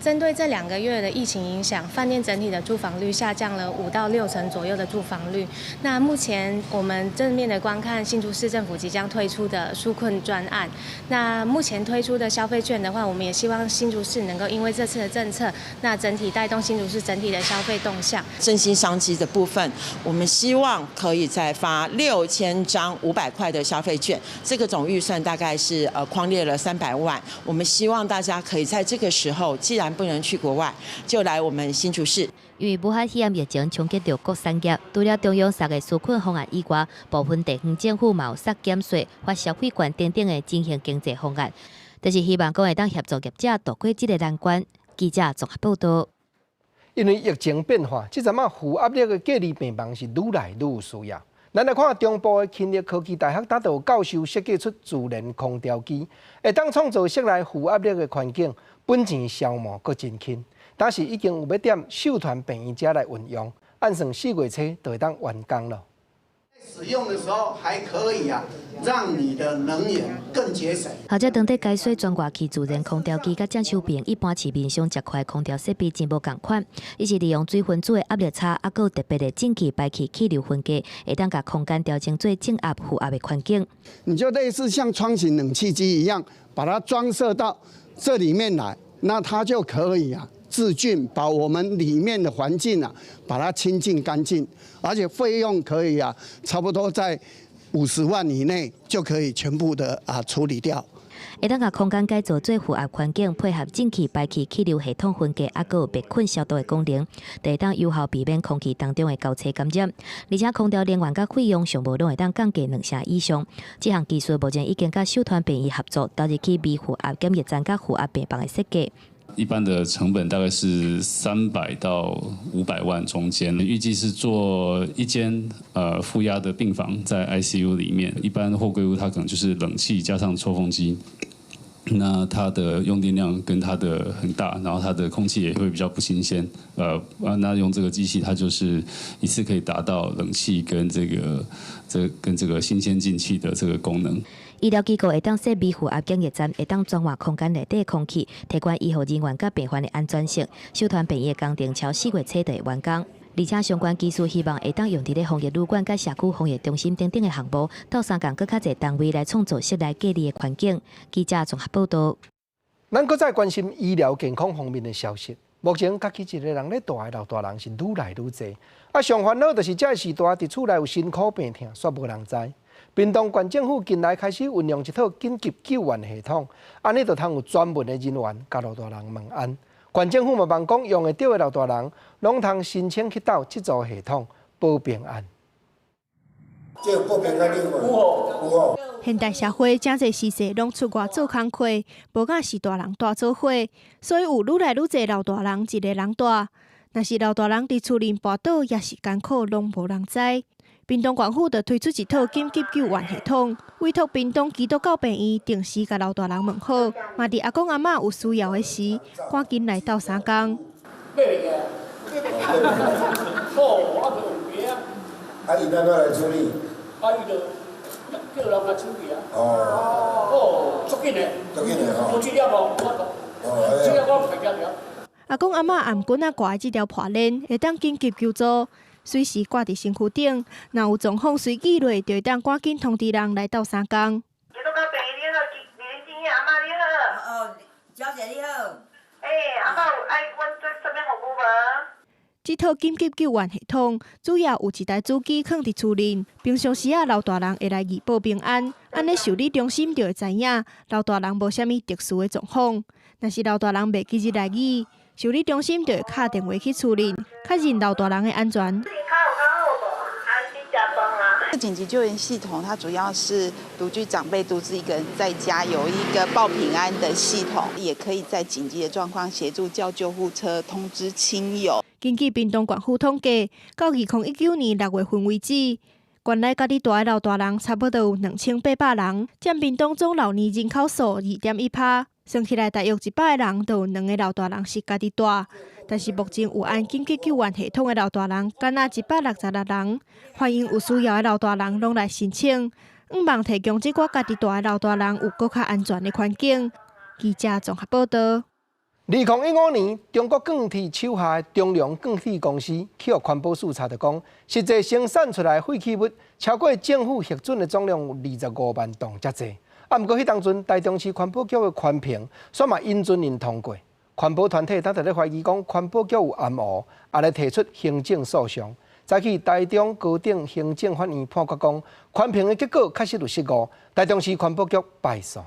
針對這2個月的疫情影響，飯店整體的住房率下降了5到6成左右的住房率。那目前我們正面的觀看新竹市政府即將推出的紓困專案。那目前推出的消費券的話，我們也希望新竹市能夠因為這次的政策，那整體帶動新竹市整體的消費動向。振興商機的部分，我們希望可以再發6000張500塊的消費券，這個總預算大概是匡列了300萬。我們希望大家可以在這個時候，既然不能去國外，就來我們新竹市。因為武漢肺炎疫情衝擊著各產業，除了中央捒的紓困方案以外，部分地方政府嘛有削減稅、發消費券等等的振興經濟方案，就是希望講會當協助業者渡過這個難關。記者綜合報導。因為疫情變化，這陣仔負壓力的隔離病房是愈來愈有需要。咱來看中部的勤益科技大學，當就有教授設計出自然空調機，會當創造室內負壓力的環境，本錢消磨閣真輕。但是已經有欲踮秀傳病院遮來運用，按算4月初就會當完工了。使用的時候還可以啊，讓你的能源更節省。學者當地解說全外氣自然空調機佮鄭秋平一般市面上食快空調設備真無仝款，伊是利用水分子的壓力差，啊，閣有特別的進氣排氣氣流分隔，會當共空間調整做正壓負壓的環境。你就類似像窗型冷氣機一樣，把它裝設到這裡面來，那它就可以啊。自淨，把我們裡面的環境啊，把它清淨乾淨，而且費用可以啊，差不多在50萬以內就可以全部的啊處理掉。會當共空間改造做負壓環境，配合進氣排氣氣流系統分隔，啊，閣有滅菌消毒的功能，就會當有效避免空氣當中的交叉感染。而且空調能源佮費用上無攏會當降低兩成以上。這項技術目前已經佮秀傳病院合作，投入去微負壓檢疫站佮負壓病房的設計。一般的成本大概是300到500萬中間，預計是做一間負壓的病房在 ICU 裡面。一般貨櫃屋它可能就是冷氣加上抽風機，那它的用電量跟它的很大，然後它的空氣也會比較不新鮮。那用這個機器，它就是一次可以達到冷氣跟這個新鮮進氣的這個功能。醫療機構會當設微負壓檢疫站，會當轉換空間內底空氣，提懸醫護人員佮病患的安全性。秀傳病院的工程超4月初就會完工，而且相關技術希望會當用佇咧防疫旅館佮社區防疫中心等等的項目，鬥相共閣較濟單位來創造室內隔離的環境。記者綜合報導。咱閣再關心醫療健康方面的消息。目前家己一个人咧蹛的老大人是愈來愈濟，啊，上煩惱就是這个時代佇厝內有辛苦病痛，煞無人知。屏東縣政府近來開始運用一套緊急救援系統，按呢就通有專門的人員共老大人問安。縣政府嘛望講用會著的老大人，攏通申請去鬥這組系統報平安。這有報平安有無？現代社會誠濟時勢攏出外做工課，無敢是大人蹛做伙，所以有愈來愈濟老大人一个人蹛。若是老大人佇厝裡跋倒，抑是艱苦，攏無人知。屏東縣府就推出一套緊急救援系統，委託屏東基督教病院定時共老大人問好，嘛佇阿公阿嬤有需要的時，趕緊來鬥相共。哦，啊，就有啊。啊，伊按怎來處理？啊，伊就叫人來處理啊。哦。哦，足緊的。足緊的吼。無這粒無，我這粒我排掉了。阿公阿嬤頷頸仔掛的這條破鏈，會當緊急求助，隨時掛佇身軀頂。若有狀況隨記落，就會當趕緊通知人來鬥相共。基督教病院你好，林金英阿嬤你好。哦，小姐你好。欸，阿嬤有愛阮做啥物服務無？這套緊急救援系統主要有一台主機囥佇厝內，平常時仔老大人會來預報平安，按呢受理中心就會知影老大人無啥物特殊的狀況。若是老大人袂記得來預，受理中心就會敲電話去厝內，確認老大人的安全。緊急救援系統，它主要是獨居長輩獨自一個人在家，有一個報平安的系統，也可以在緊急的狀況協助叫救護車、通知親友。根據屏東縣府統計，到2019年6月份為止，縣內家己蹛的老大人差不多有2800人，佔屏東總老年人口數2.1%。算起來，大約100個人就有兩个老大人是家己蹛。但是目前有按緊急救援系統的老大人，敢若166人。歡迎有需要的老大人攏來申請，向望提供這寡家己蹛的老大人有閣較安全的環境。記者綜合報道。2015年，中國鋼鐵手下的中龍鋼鐵公司去予環保署查著講，實際生產出來廢棄物超過政府核准的總量有25萬噸遮濟。啊，毋過彼當陣台中市環保局的環評，煞嘛允准𪜶通過。環保團體當佇咧懷疑講環保局有暗烏，也來提出行政訴訟。早起台中高等行政法院判決講，環評的結果確實有失誤，台中市環保局敗訴。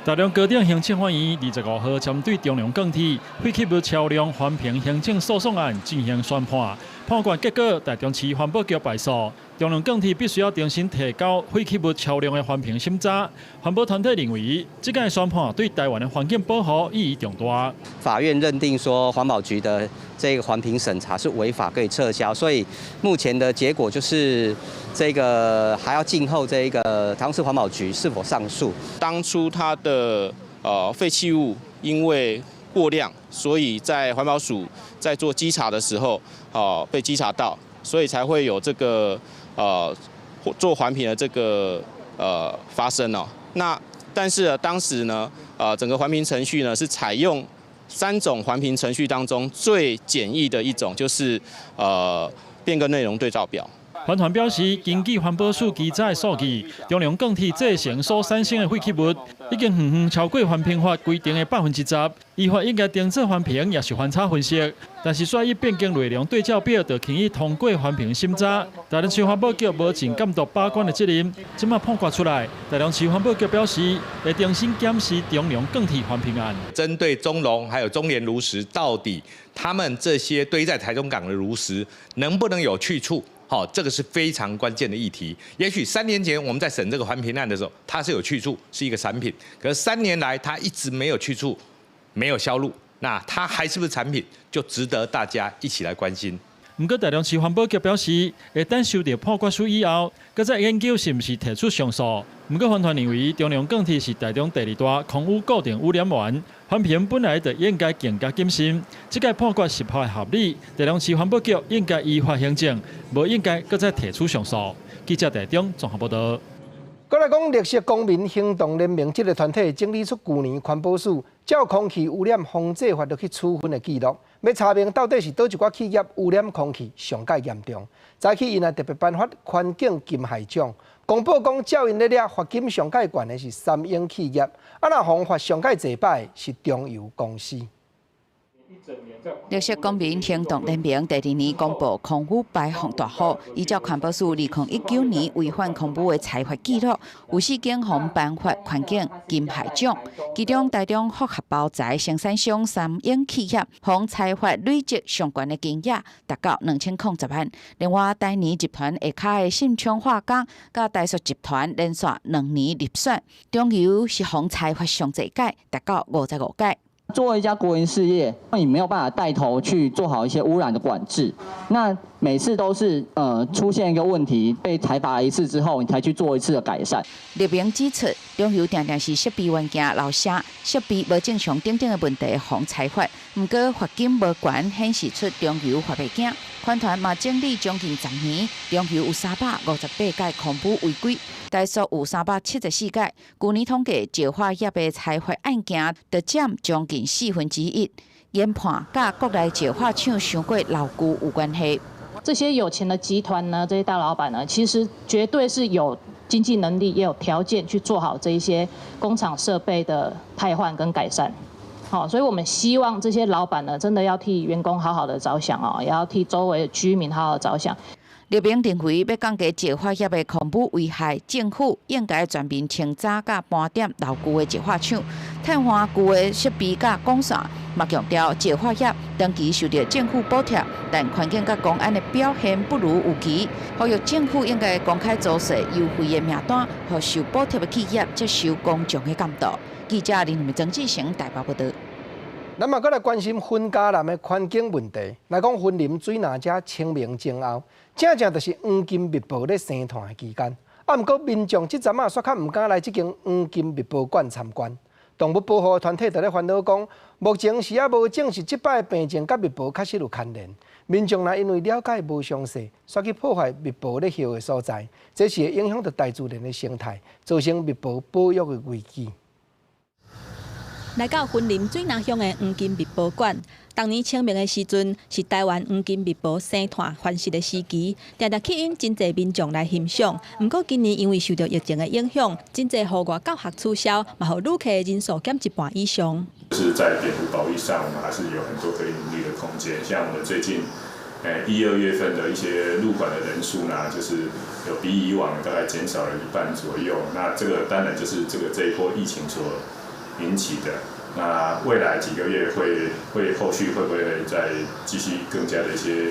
台中高等行政法院25號針對中龍鋼鐵廢棄物超量環評行政訴訟案進行宣判，判決結果台中市環保局敗訴，中龍鋼鐵必須要重新提交廢棄物超量的環評審查。環保團體認為，這個宣判對台灣的環境保護意義重大。法院認定說環保局的這個環評審查是違法，可以撤銷，所以目前的結果就是這個還要靜候這個台中市環保局是否上訴。當初他的廢棄物因為過量，所以在環保署在做稽查的時候，被稽查到，所以才會有這個做環評的這個發生哦。那但是呢，當時呢，整個環評程序呢是採用三種環評程序當中最簡易的一種，就是變更內容對照表。環團表示，根據環保署記載數據，中龍鋼鐵製成所產生的廢棄物已經遠遠超過環評法規定的10%，依法應該停止環評，也是環差分析。但是，煞以變更內容對照表，就輕易通過環評審查。台中市環保局無盡監督把關的責任，這馬判決出來，台中市環保局表示會重新檢視中龍鋼鐵環評案。針對中龍還有中聯爐石，到底他們這些堆在台中港的爐石，能不能有去處？好，這個是非常關鍵的議題。也許3年前我們在審這個環評案的時候，它是有去處，是一個產品。可是3年來，它一直沒有去處，沒有銷路，那它還是不是產品，就值得大家一起來關心。毋過，台中市環保局表示，會等收到判決書以後，閣再研究是毋是提出上訴。毋過，環團認為，中龍鋼鐵是台中第二大空污固定污染源，環評本來就應該更加謹慎。這個判決是否合理？台中市環保局應該依法行政，無應該閣再提出上訴。記者台中綜合報道。閣來講，綠色公民行動聯盟這個團體整理出舊年環保署照空氣污染防制法落去處分的記錄，欲查明到底是佗一寡企業污染空氣上蓋嚴重。早起𪜶也特別頒發環境金海獎，公布講照𪜶咧領罰金上蓋懸的是三鶯企業，啊若予罰上蓋濟擺的是中油公司。綠色公民行動聯盟第二年公布空污排放大戶，依照環保署2019年違反空污的裁罰記錄，有四間予頒發環境金牌獎，其中台中複合包材生產商三鶯企業，予裁罰累積上懸的金額達到2010萬。另外，台泥集團下跤的信昌化工，佮台塑集團連續兩年入選，中油是予裁罰上濟屆，達到55屆。作為一家國營事業，你沒有辦法帶頭去做好一些污染的管制，那每次都是出現一個問題，被裁罰一次之後，你才去做一次的改善。立明指出，中油定定是設備元件漏聲、設備無正常等等的問題，予裁罰。毋過罰金無懸，顯示出中油罰袂驚。環團嘛整理將近10年，中油有358件空污違規，台塑有374件。舊年統計，石化業的裁罰案件，就佔將近1/4。研判佮國內石化廠傷過老舊有關係。這些有錢的集團呢，這些大老闆呢，其實絕對是有經濟能力，也有條件去做好這一些工廠設備的汰換跟改善。好，所以我們希望這些老闆呢，真的要替員工好好的着想哦，也要替周圍的居民好好着想。立明認為，欲降低石化業的空污危害，政府應該全面清查佮盤點老舊的石化廠、汰換舊的設備佮管線。嘛強調，石化業長期受著政府補貼，但環境佮公安的表現不如預期。呼籲政府應該公開租稅優惠的名單，予受補貼的企業接受公眾的監督。記者林明曾志成台北報導。咱嘛閣來關心雲嘉南的環境問題。來講雲林水林遮清明前後，正正就是黃金蜜桃咧生湠的期間。啊，毋過民眾這陣仔煞較毋敢來這間黃金蜜桃館參觀。動物保護團體佇咧煩惱講，目前是猶無證實這擺病症佮蜜桃確實有牽連。民眾若因為了解無詳細，煞去破壞蜜桃咧葉的所在，這是會影響著大自然的生態，造成蜜桃保育的危機。來到雲林水林鄉的黃金蜜桃館，逐年清明的時陣是台灣黃金蜜桃生湠繁殖的時期，定定吸引真濟民眾來欣賞。毋過今年因為受著疫情的影響，真濟戶外教學取消，嘛予旅客的人數減一半以上。就是在蝙蝠保育上，我們還是有很多可以努力的空間。像我們最近，一二月份的一些入館的人數呢，就是有比以往大概減少了一半左右。那這個當然就是這一波疫情所引起的。那未來幾個月會後續會不會再繼續更加的一些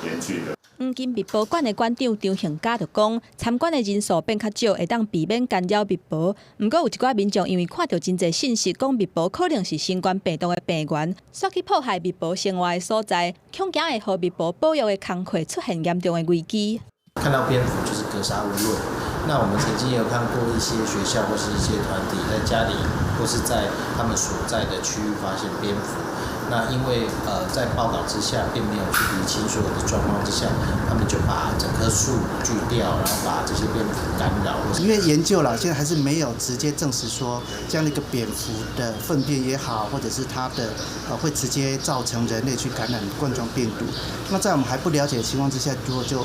嚴峻的？黃金蜜桃館的館長張興嘉就講，參觀的人數變較少，會當避免干擾蜜桃。毋過有一寡民眾因為看著真濟信息講蜜桃可能是新冠病毒的病源，煞去破壞蜜桃生活的所在，恐驚會予蜜桃保育的工課出現嚴重的危機。看到蝙蝠就是格殺勿論。那我們曾經有看過一些學校或是一些團體在家裡或是在他們所在的區域發現蝙蝠，那因為在報道之下並沒有去釐清所有的狀況之下，他們就把整棵樹鋸掉，然後把這些蝙蝠干擾。因為研究了，現在還是沒有直接證實說這樣的一個蝙蝠的糞便也好，或者是它的會直接造成人類去感染冠狀病毒。那在我們還不了解的情況之下，如果就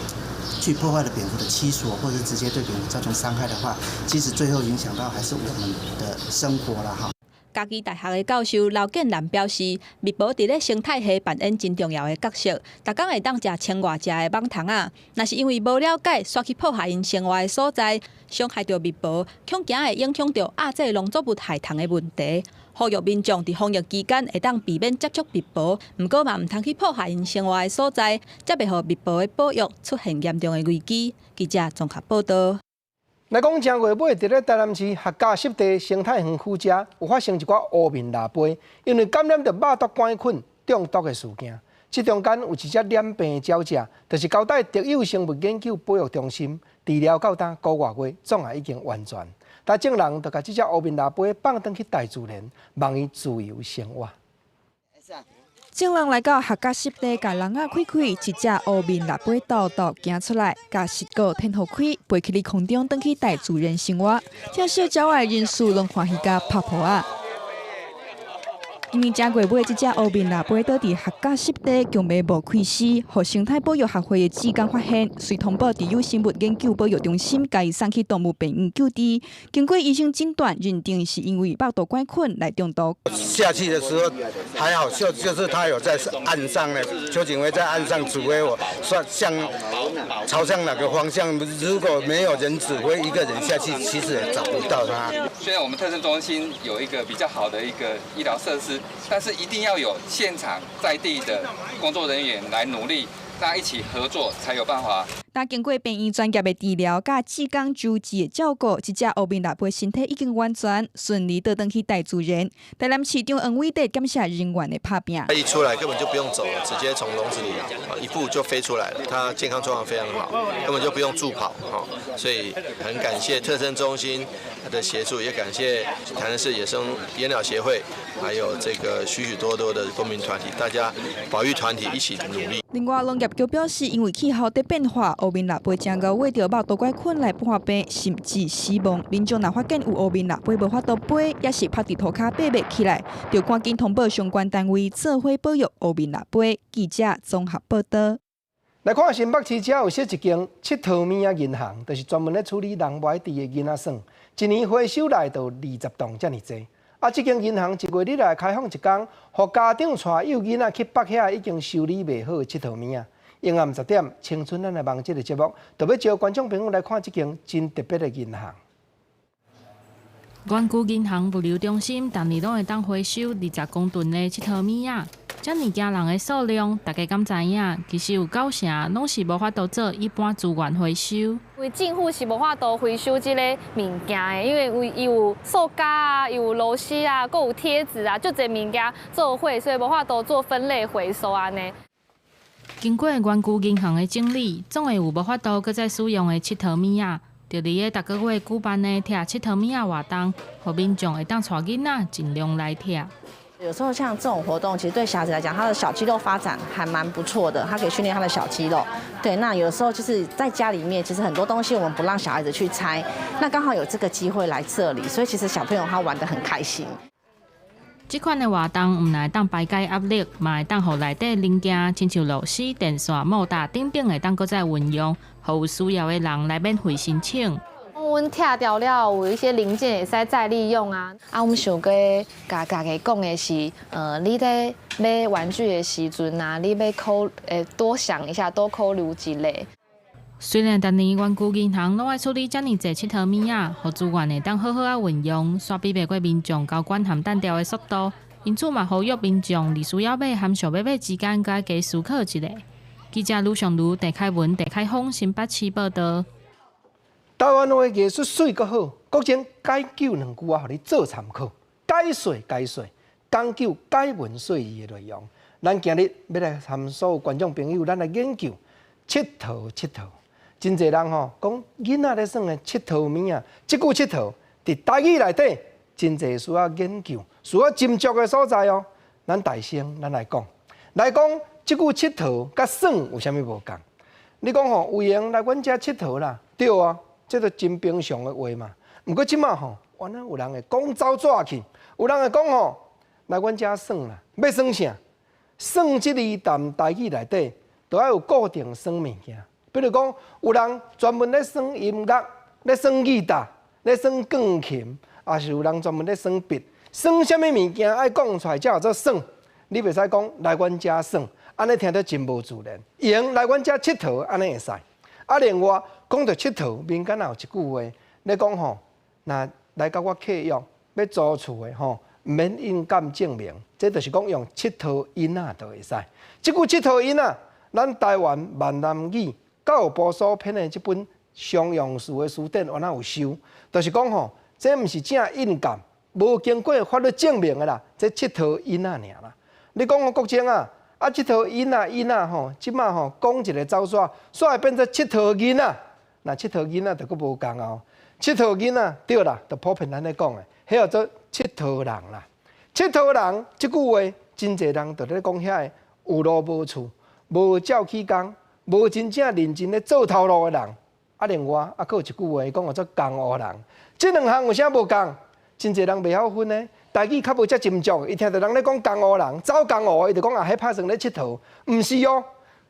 去破壞了蝙蝠的棲所，或者直接對蝙蝠造成傷害的話，其實最後影響到還是我們的生活啦。哈。嘉義大學的教授劉建南表示，蜜桃佇咧生態系扮演真重要的角色，逐工會當食千外隻的蠓蟲仔，若是因為無了解，煞去破壞𪜶生活的所在，傷害著蜜桃，恐驚會影響著亞洲農作物害蟲的問題。呼籲民眾佇防疫期間會當避免接觸蜜桃，毋過嘛毋通去破壞𪜶生活的所在，才袂予蜜桃的保育出現嚴重的危機。記者綜合報導。來講，正月尾佇咧台南市客家濕地生態園區遮，有發生一寡烏面蜊蜚，因為感染著肉毒桿菌中毒的事件。這中間有一隻染病鳥隻，就是交代特有生物研究保育中心治療到今個外月，總也已經完全。但眾人就共這隻烏面蜊蜚放轉去大自然，望伊自由生活。眾人來到客家濕地，共籠仔開開，一隻烏面蜊蜚豆豆行出來，共實果天予開，飛起佇空中，轉去大自然生活。聽說鳥仔人數攏歡喜共拍噗仔。今年正月尾，這隻烏面蜊蜚倒佇客家濕地，強欲無開死，予生態保育學會的志工發現，遂通報特有生物研究保育中心，共伊送去動物病院救治。經過醫生診斷，認定是因為肉毒桿菌來中毒。下去的時候還好，就是他有在岸上呢，邱警衛在岸上指揮我，說向朝向哪個方向。如果沒有人指揮，一個人下去，其實也找不到他。雖然我們特生中心有一個比較好的一個醫療設施，但是一定要有現場在地的工作人員來努力，大家一起合作才有辦法。但經過病院專業的治療，佮志工周至的照顧，這隻烏面蜊飛身體已經完全順利倒轉去大自然。台南市長黃偉哲感謝人員的拍拚。他一出來根本就不用走了，直接從籠子裡一步就飛出來了。他健康狀況非常好，根本就不用助跑，所以很感謝特生中心的協助，也感謝台南市野生野鳥協會，還有這個許許多多的公民團體，大家保育團體一起努力。另外，農業局表示，因為氣候的變化，烏面蜊飛誠𠢕穢著肉毒桿菌來破病，甚至死亡。民眾若發現有烏面蜊飛無法度飛，抑是趴佇塗跤爬袂起來，就趕緊通報相關單位做伙保育烏面蜊飛。記者綜合報道。來看新北市遮有設一間𨑨迌物仔銀行，就是專門咧處理人無愛挃的囡仔耍，一年回收來就20棟遮爾濟。啊！這間銀行一月日來開放一工，予家長帶幼囡仔去縛遐已經修理袂好的𨑨迌物仔。下暗10點，青春咱來望這个節目，特別招觀眾朋友來看這間真特別的銀行。玩具銀行物流中心，逐年攏會當回收20公噸的𨑨迌物仔，遮爾驚人的數量，大家敢知影？其實有九成攏是無法度做一般資源回收。因為政府是無法度回收這个物件的，因為伊有塑膠啊，有螺絲啊，閣有貼紙啊，足濟物件做伙，所以無法度做分類回收按呢。經過玩具銀行的整理，總會有無法度閣再使用的𨑨迌物仔。就佇咧逐个月舉辦的拆𨑨迌物仔活動，予民眾會當帶囡仔盡量來拆。有時候像這種活動，其實對小孩子來講，他的小肌肉發展還蠻不錯的，他可以訓練他的小肌肉。對，那有時候就是在家裡面，其實很多東西我們不讓小孩子去拆，那剛好有這個機會來這裡，所以其實小朋友他玩得很開心。這款的活動毋但會當排解壓力，嘛會當予內底零件，親像螺絲、電線、莫達等等，會當閣再運用，予有需要的人來免費申請。阮拆掉了，有一些零件會使再利用啊。啊，阮想過共大家講的是，你咧買玩具的時陣啊，你欲考，多想一下，多考慮一下。雖然逐年玩具銀行攏愛處理遮爾濟𨑨迌物仔，予資源會當好好仔運用，煞比袂過民眾交管和單調的速度，因此嘛呼籲民眾佇需要買和想欲買之間，閣愛加思考一下。記者呂尚如、鄭凱文、鄭凱峰新北市報道。台灣話藝術媠閣好，國政解救兩句話，予你做參考。解說解說，講究解文說字的內容。咱今日欲來和所有觀眾朋友，咱來研究𨑨迌𨑨迌。真濟人吼講囡仔咧耍的𨑨迌物仔，這句𨑨迌佇台語內底真濟需要研究、需要斟酌的所在哦。咱大聲，咱來講，來講這句𨑨迌佮耍有啥物無仝？你講吼有閒來阮遮𨑨迌啦，對啊，這都真平常的話嘛。毋過這馬吼，原來有人會講走紙去，有人會講吼來阮遮耍啦，欲耍啥？耍這字佇台語內底，都愛有固定耍物件。比如講，有人專門咧耍音樂，咧耍吉他，咧耍鋼琴，抑是有人專門咧耍筆，耍啥物物件愛講出來才叫做耍。你袂使講來阮遮耍，按呢聽著真無自然。閒來阮遮𨑨迌，按呢會使。啊，另外講著𨑨迌，民間也有一句話，咧講吼，若來佮我契約欲租厝的吼，毋免印鑑證明，這就是講用𨑨迌囡仔就會使。這句𨑨迌囡仔，咱台灣閩南語教育部所編的這本常用詞的辭典，原來有收，就是講吼，這毋是正印鑑，無經過法律證明的啦，這𨑨迌囡仔爾啦。你講我國政啊，啊𨑨迌囡仔囡仔吼，這馬吼講一个走煞，煞會變做𨑨迌囡仔，若𨑨迌囡仔就閣無仝哦。𨑨迌囡仔對啦，就普遍咱咧講的，彼叫做𨑨迌人啦。𨑨迌人這句話，真濟人就咧講遐个有路無厝、無照起工、無真正認真咧做頭路的人。啊，另外啊，閣有一句話講叫做江湖人。這兩項有啥無仝？真濟人袂曉分呢。台語較無遮斟酌，伊聽著人咧講江湖人，走江湖的，伊就講啊，彼拍算咧𨑨迌，毋是哦。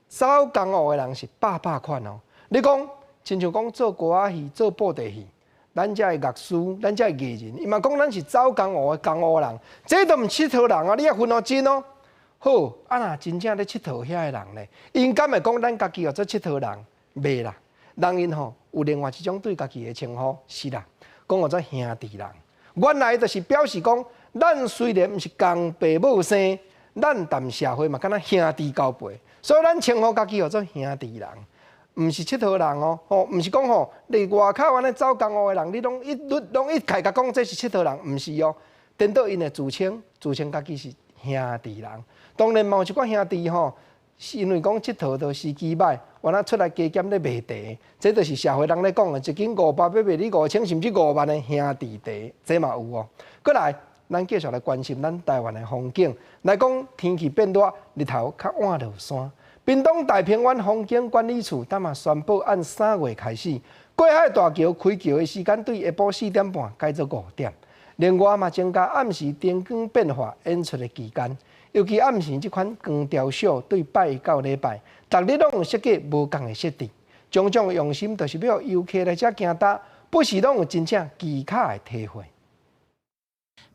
走江湖的人是百百款哦。你講，親像講做歌仔戲、做布袋戲，咱遮的樂師、咱遮的藝人，伊嘛講咱是走江湖的江湖人，這都毋𨑨迌人啊！你愛分予真哦。好，啊若真正咧𨑨迌遐的人咧，𪜶敢會講咱家己叫做𨑨迌人？袂啦，人𪜶吼有另外一種對家己的稱呼，是啦，講叫做兄弟人。原來就是表示講，咱雖然毋是仝爸母生，咱踮社會嘛敢若兄弟交輩，所以咱稱呼家己叫做兄弟人。毋是𨑨迌人哦，吼，毋是講吼，你外口按呢走江湖的人，你攏一律攏一概共講這是𨑨迌人，毋是哦。顛倒𪜶的自稱，自稱家己是兄弟人。當然嘛有一寡兄弟吼，是因為講𨑨迌都時機䆀，原來出來加減咧賣茶，這就是社會人咧講的，一斤500欲賣你5000，甚至5萬的兄弟茶，這嘛有哦。過來，咱繼續來關心咱台灣的風景。來講天氣變熱，日頭較晚落山。屏東大平灣風景管理處當嘛宣布，按3月開始，過海大橋開橋的時間對下晡4點半改做5點。另外嘛，增加暗時燈光變化演出的期間，尤其暗時這款光雕秀對拜一到禮拜，逐日攏有設計無仝的設置，種種用心就是欲遊客來遮行搭，不時攏有真正奇巧的體會。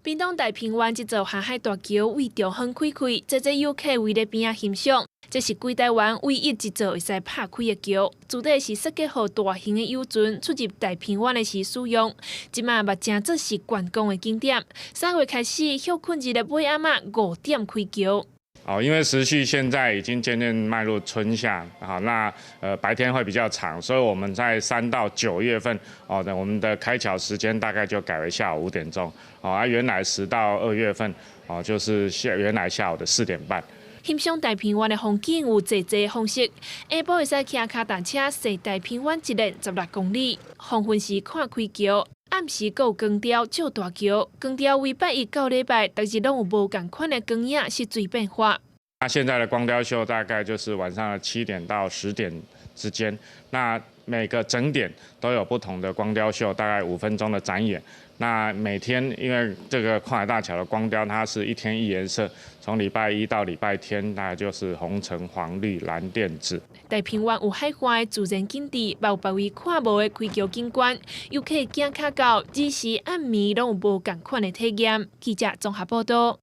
屏東大平灣這座航海大橋對中遠開開，濟濟遊客圍咧邊仔欣賞。這是規台灣唯一一座會使拍開的橋，主體是設計予大型的遊船出入大平灣的時使用。這馬嘛成做是觀光的景點。3月開始，歇睏日的尾暗仔5點開橋。哦，因為時序現在已經漸漸邁入春夏，好，那白天會比較長，所以我們在3到9月份，哦，我們的開橋時間大概就改為下午5點鐘，哦，啊，原來10到2月份，哦，就是原來下午的4點半。欣賞大平灣的風景有濟濟方式，下晡會使騎跤踏車踅大平灣一連16公里，黃昏時看開橋，暗時閣有光雕照大橋，光雕為拜一到禮拜，逐日攏有無仝款的光影色水變化。那現在的光雕秀大概就是晚上的7點到10點之間，那每個整點都有不同的光雕秀，大概5分鐘的展演。那每天因為這個跨海大橋的光雕，它是一天一顏色，從禮拜一到禮拜天，大概就是紅橙黃綠藍靛紫。大平灣有海岸的自然景致，嘛有別位看無的開橋景觀，遊客行較到，日時暗暝攏有無仝款的體驗。記者綜合報道。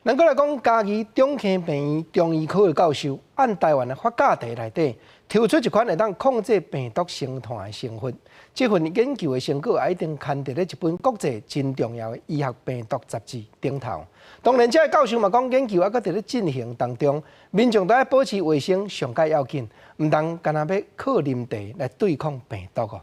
咱閣來講，嘉義中坑病院中醫科的教授，按台灣的發酵茶內底，抽出一款會當控制病毒生湠的成分。這份研究的成果也已經刊佇咧一本國際真重要的醫學病毒雜誌頂頭。當然，這个教授嘛講，研究猶閣佇咧進行當中，民眾都愛保持衛生上蓋要緊，毋通干焦欲靠啉茶來對抗病毒哦。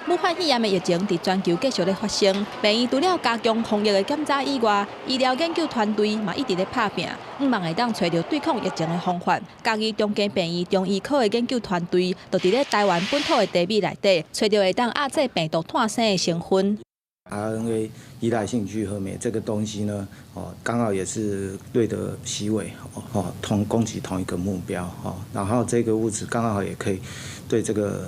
武漢肺炎的疫情佇全球繼續咧發生，病院除了加強防疫的檢查以外，醫療研究團隊嘛一直咧拍拚，向望會當揣著對抗疫情的方法。嘉義中坑病院中醫科的研究團隊，就佇咧台灣本土的茶米內底，揣著會當壓制病毒湠生的成分。 RNA 依賴性聚合酶這個東西呢，哦，剛好也是對的習尾，哦，同攻擊同一個目標，哦，然後這個物質剛好也可以對這個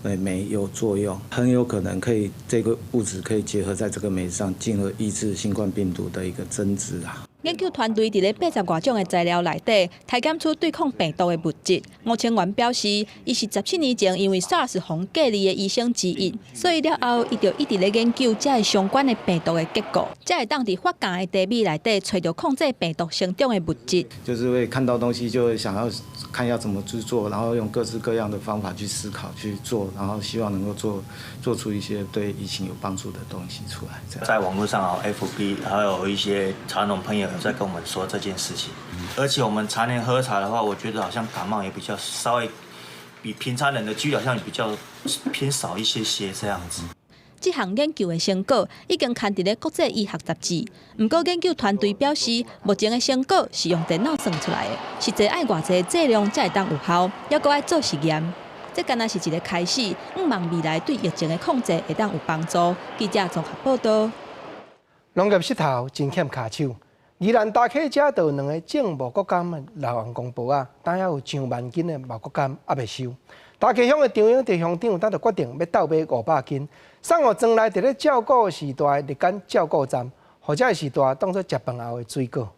酶有作用，很有可能可以這個物質可以結合在這個酶上，進而抑制新冠病毒的一個增殖啊。研究團隊佇咧80外種的材料內底，篩檢出對抗病毒的物質。吳清源表示，伊是17年前因為 SARS 予人隔離的醫生之一，所以了後伊就一直咧研究這个相關的病毒的結構，才會當佇發酵的茶米內底揣著控制病毒成長的物質。就是會看到東西就會想要看要怎麼去做，然後用各式各樣的方法去思考去做，然後希望能夠做出一些對疫情有幫助的東西出來。在網絡上啊，FB 還有一些茶農朋友在跟我們說這件事情，而且我們常年喝茶的話，我覺得好像感冒也比較稍微比平常人的幾率好像也比較偏少一些些這樣子。這項研究的成果已經刊佇咧國際醫學雜誌。毋過研究團隊表示，目前的成果是用電腦算出來的，實際愛偌濟劑量才會當有效，猶閣愛做實驗。這敢若是一個開始，向望未來對疫情的控制會當有幫助。記者綜合報道。農業穡頭真欠跤手。宜蘭大溪遮就有兩個種五穀柑的老王公婆仔，當遐有上萬斤的五穀柑猶未收。大溪鄉的張英哲鄉長，當就決定欲鬥買500斤，送予莊內佇咧照顧序大的日間照顧站，予這个序大當做食飯後的水果。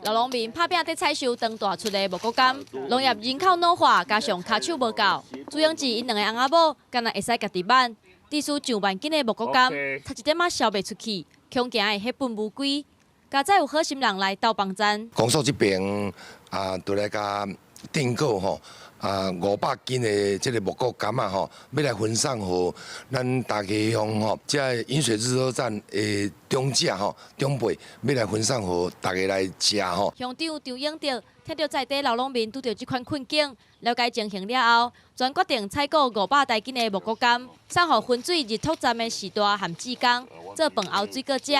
老農民拍拚佇採收當大出的五穀柑，農業人口老化，加上跤手無夠，朱英志𪜶兩个翁仔某，敢若會使家己挽，致使上萬斤的五穀柑，差一點仔銷袂出去，恐驚會血本無歸。佳哉有好心人來鬥幫贊。公所這邊啊，都來共訂購吼500斤的這个牧谷柑仔吼，欲來分送予咱大溪鄉吼，這个飲水日托站的長者吼，長輩欲來分送予大家來食吼。鄉長張永德聽著在地老農民拄著這款困境，了解情形了後，全決定採購500台斤的牧谷柑，送予分水日托站的序大和志工做飯後水果食。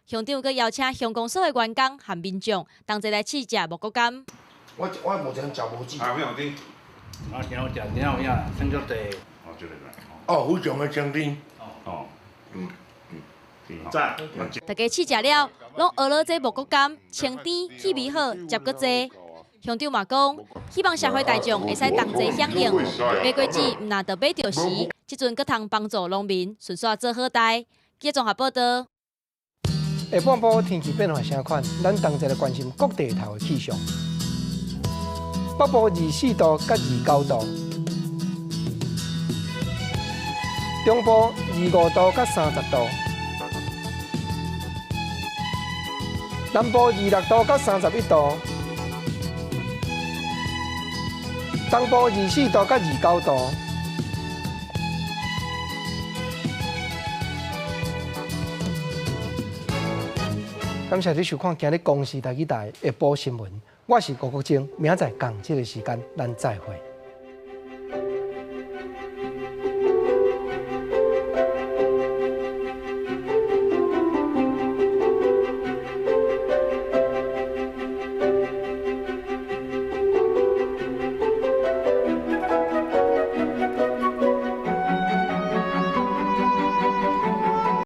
鄉長閣邀請鄉公所的員工和民眾同齊來試食牧谷柑。我目前食無止。啊，有啲。啊，真好食，真有影，生足濟。哦，這個哦，非常的清甜。哦，嗯嗯，讚。大家試食了，攏學了這牧谷柑清甜，氣味好，汁閣濟。鄉長嘛講，希望社會大眾會使同齊響應，買果子毋但著買著時，這陣閣通幫助農民順紲做好代。記者綜合報導。下半晡天氣變化啥款？咱同齊來關心各地頭的氣象。北部24度佮29度，中部25度佮30度，南部26度佮31度，東部24度佮29度。感謝你收看今日公視台語台下晡新聞，我是吳國楨，明仔載仝這个時間，咱再會。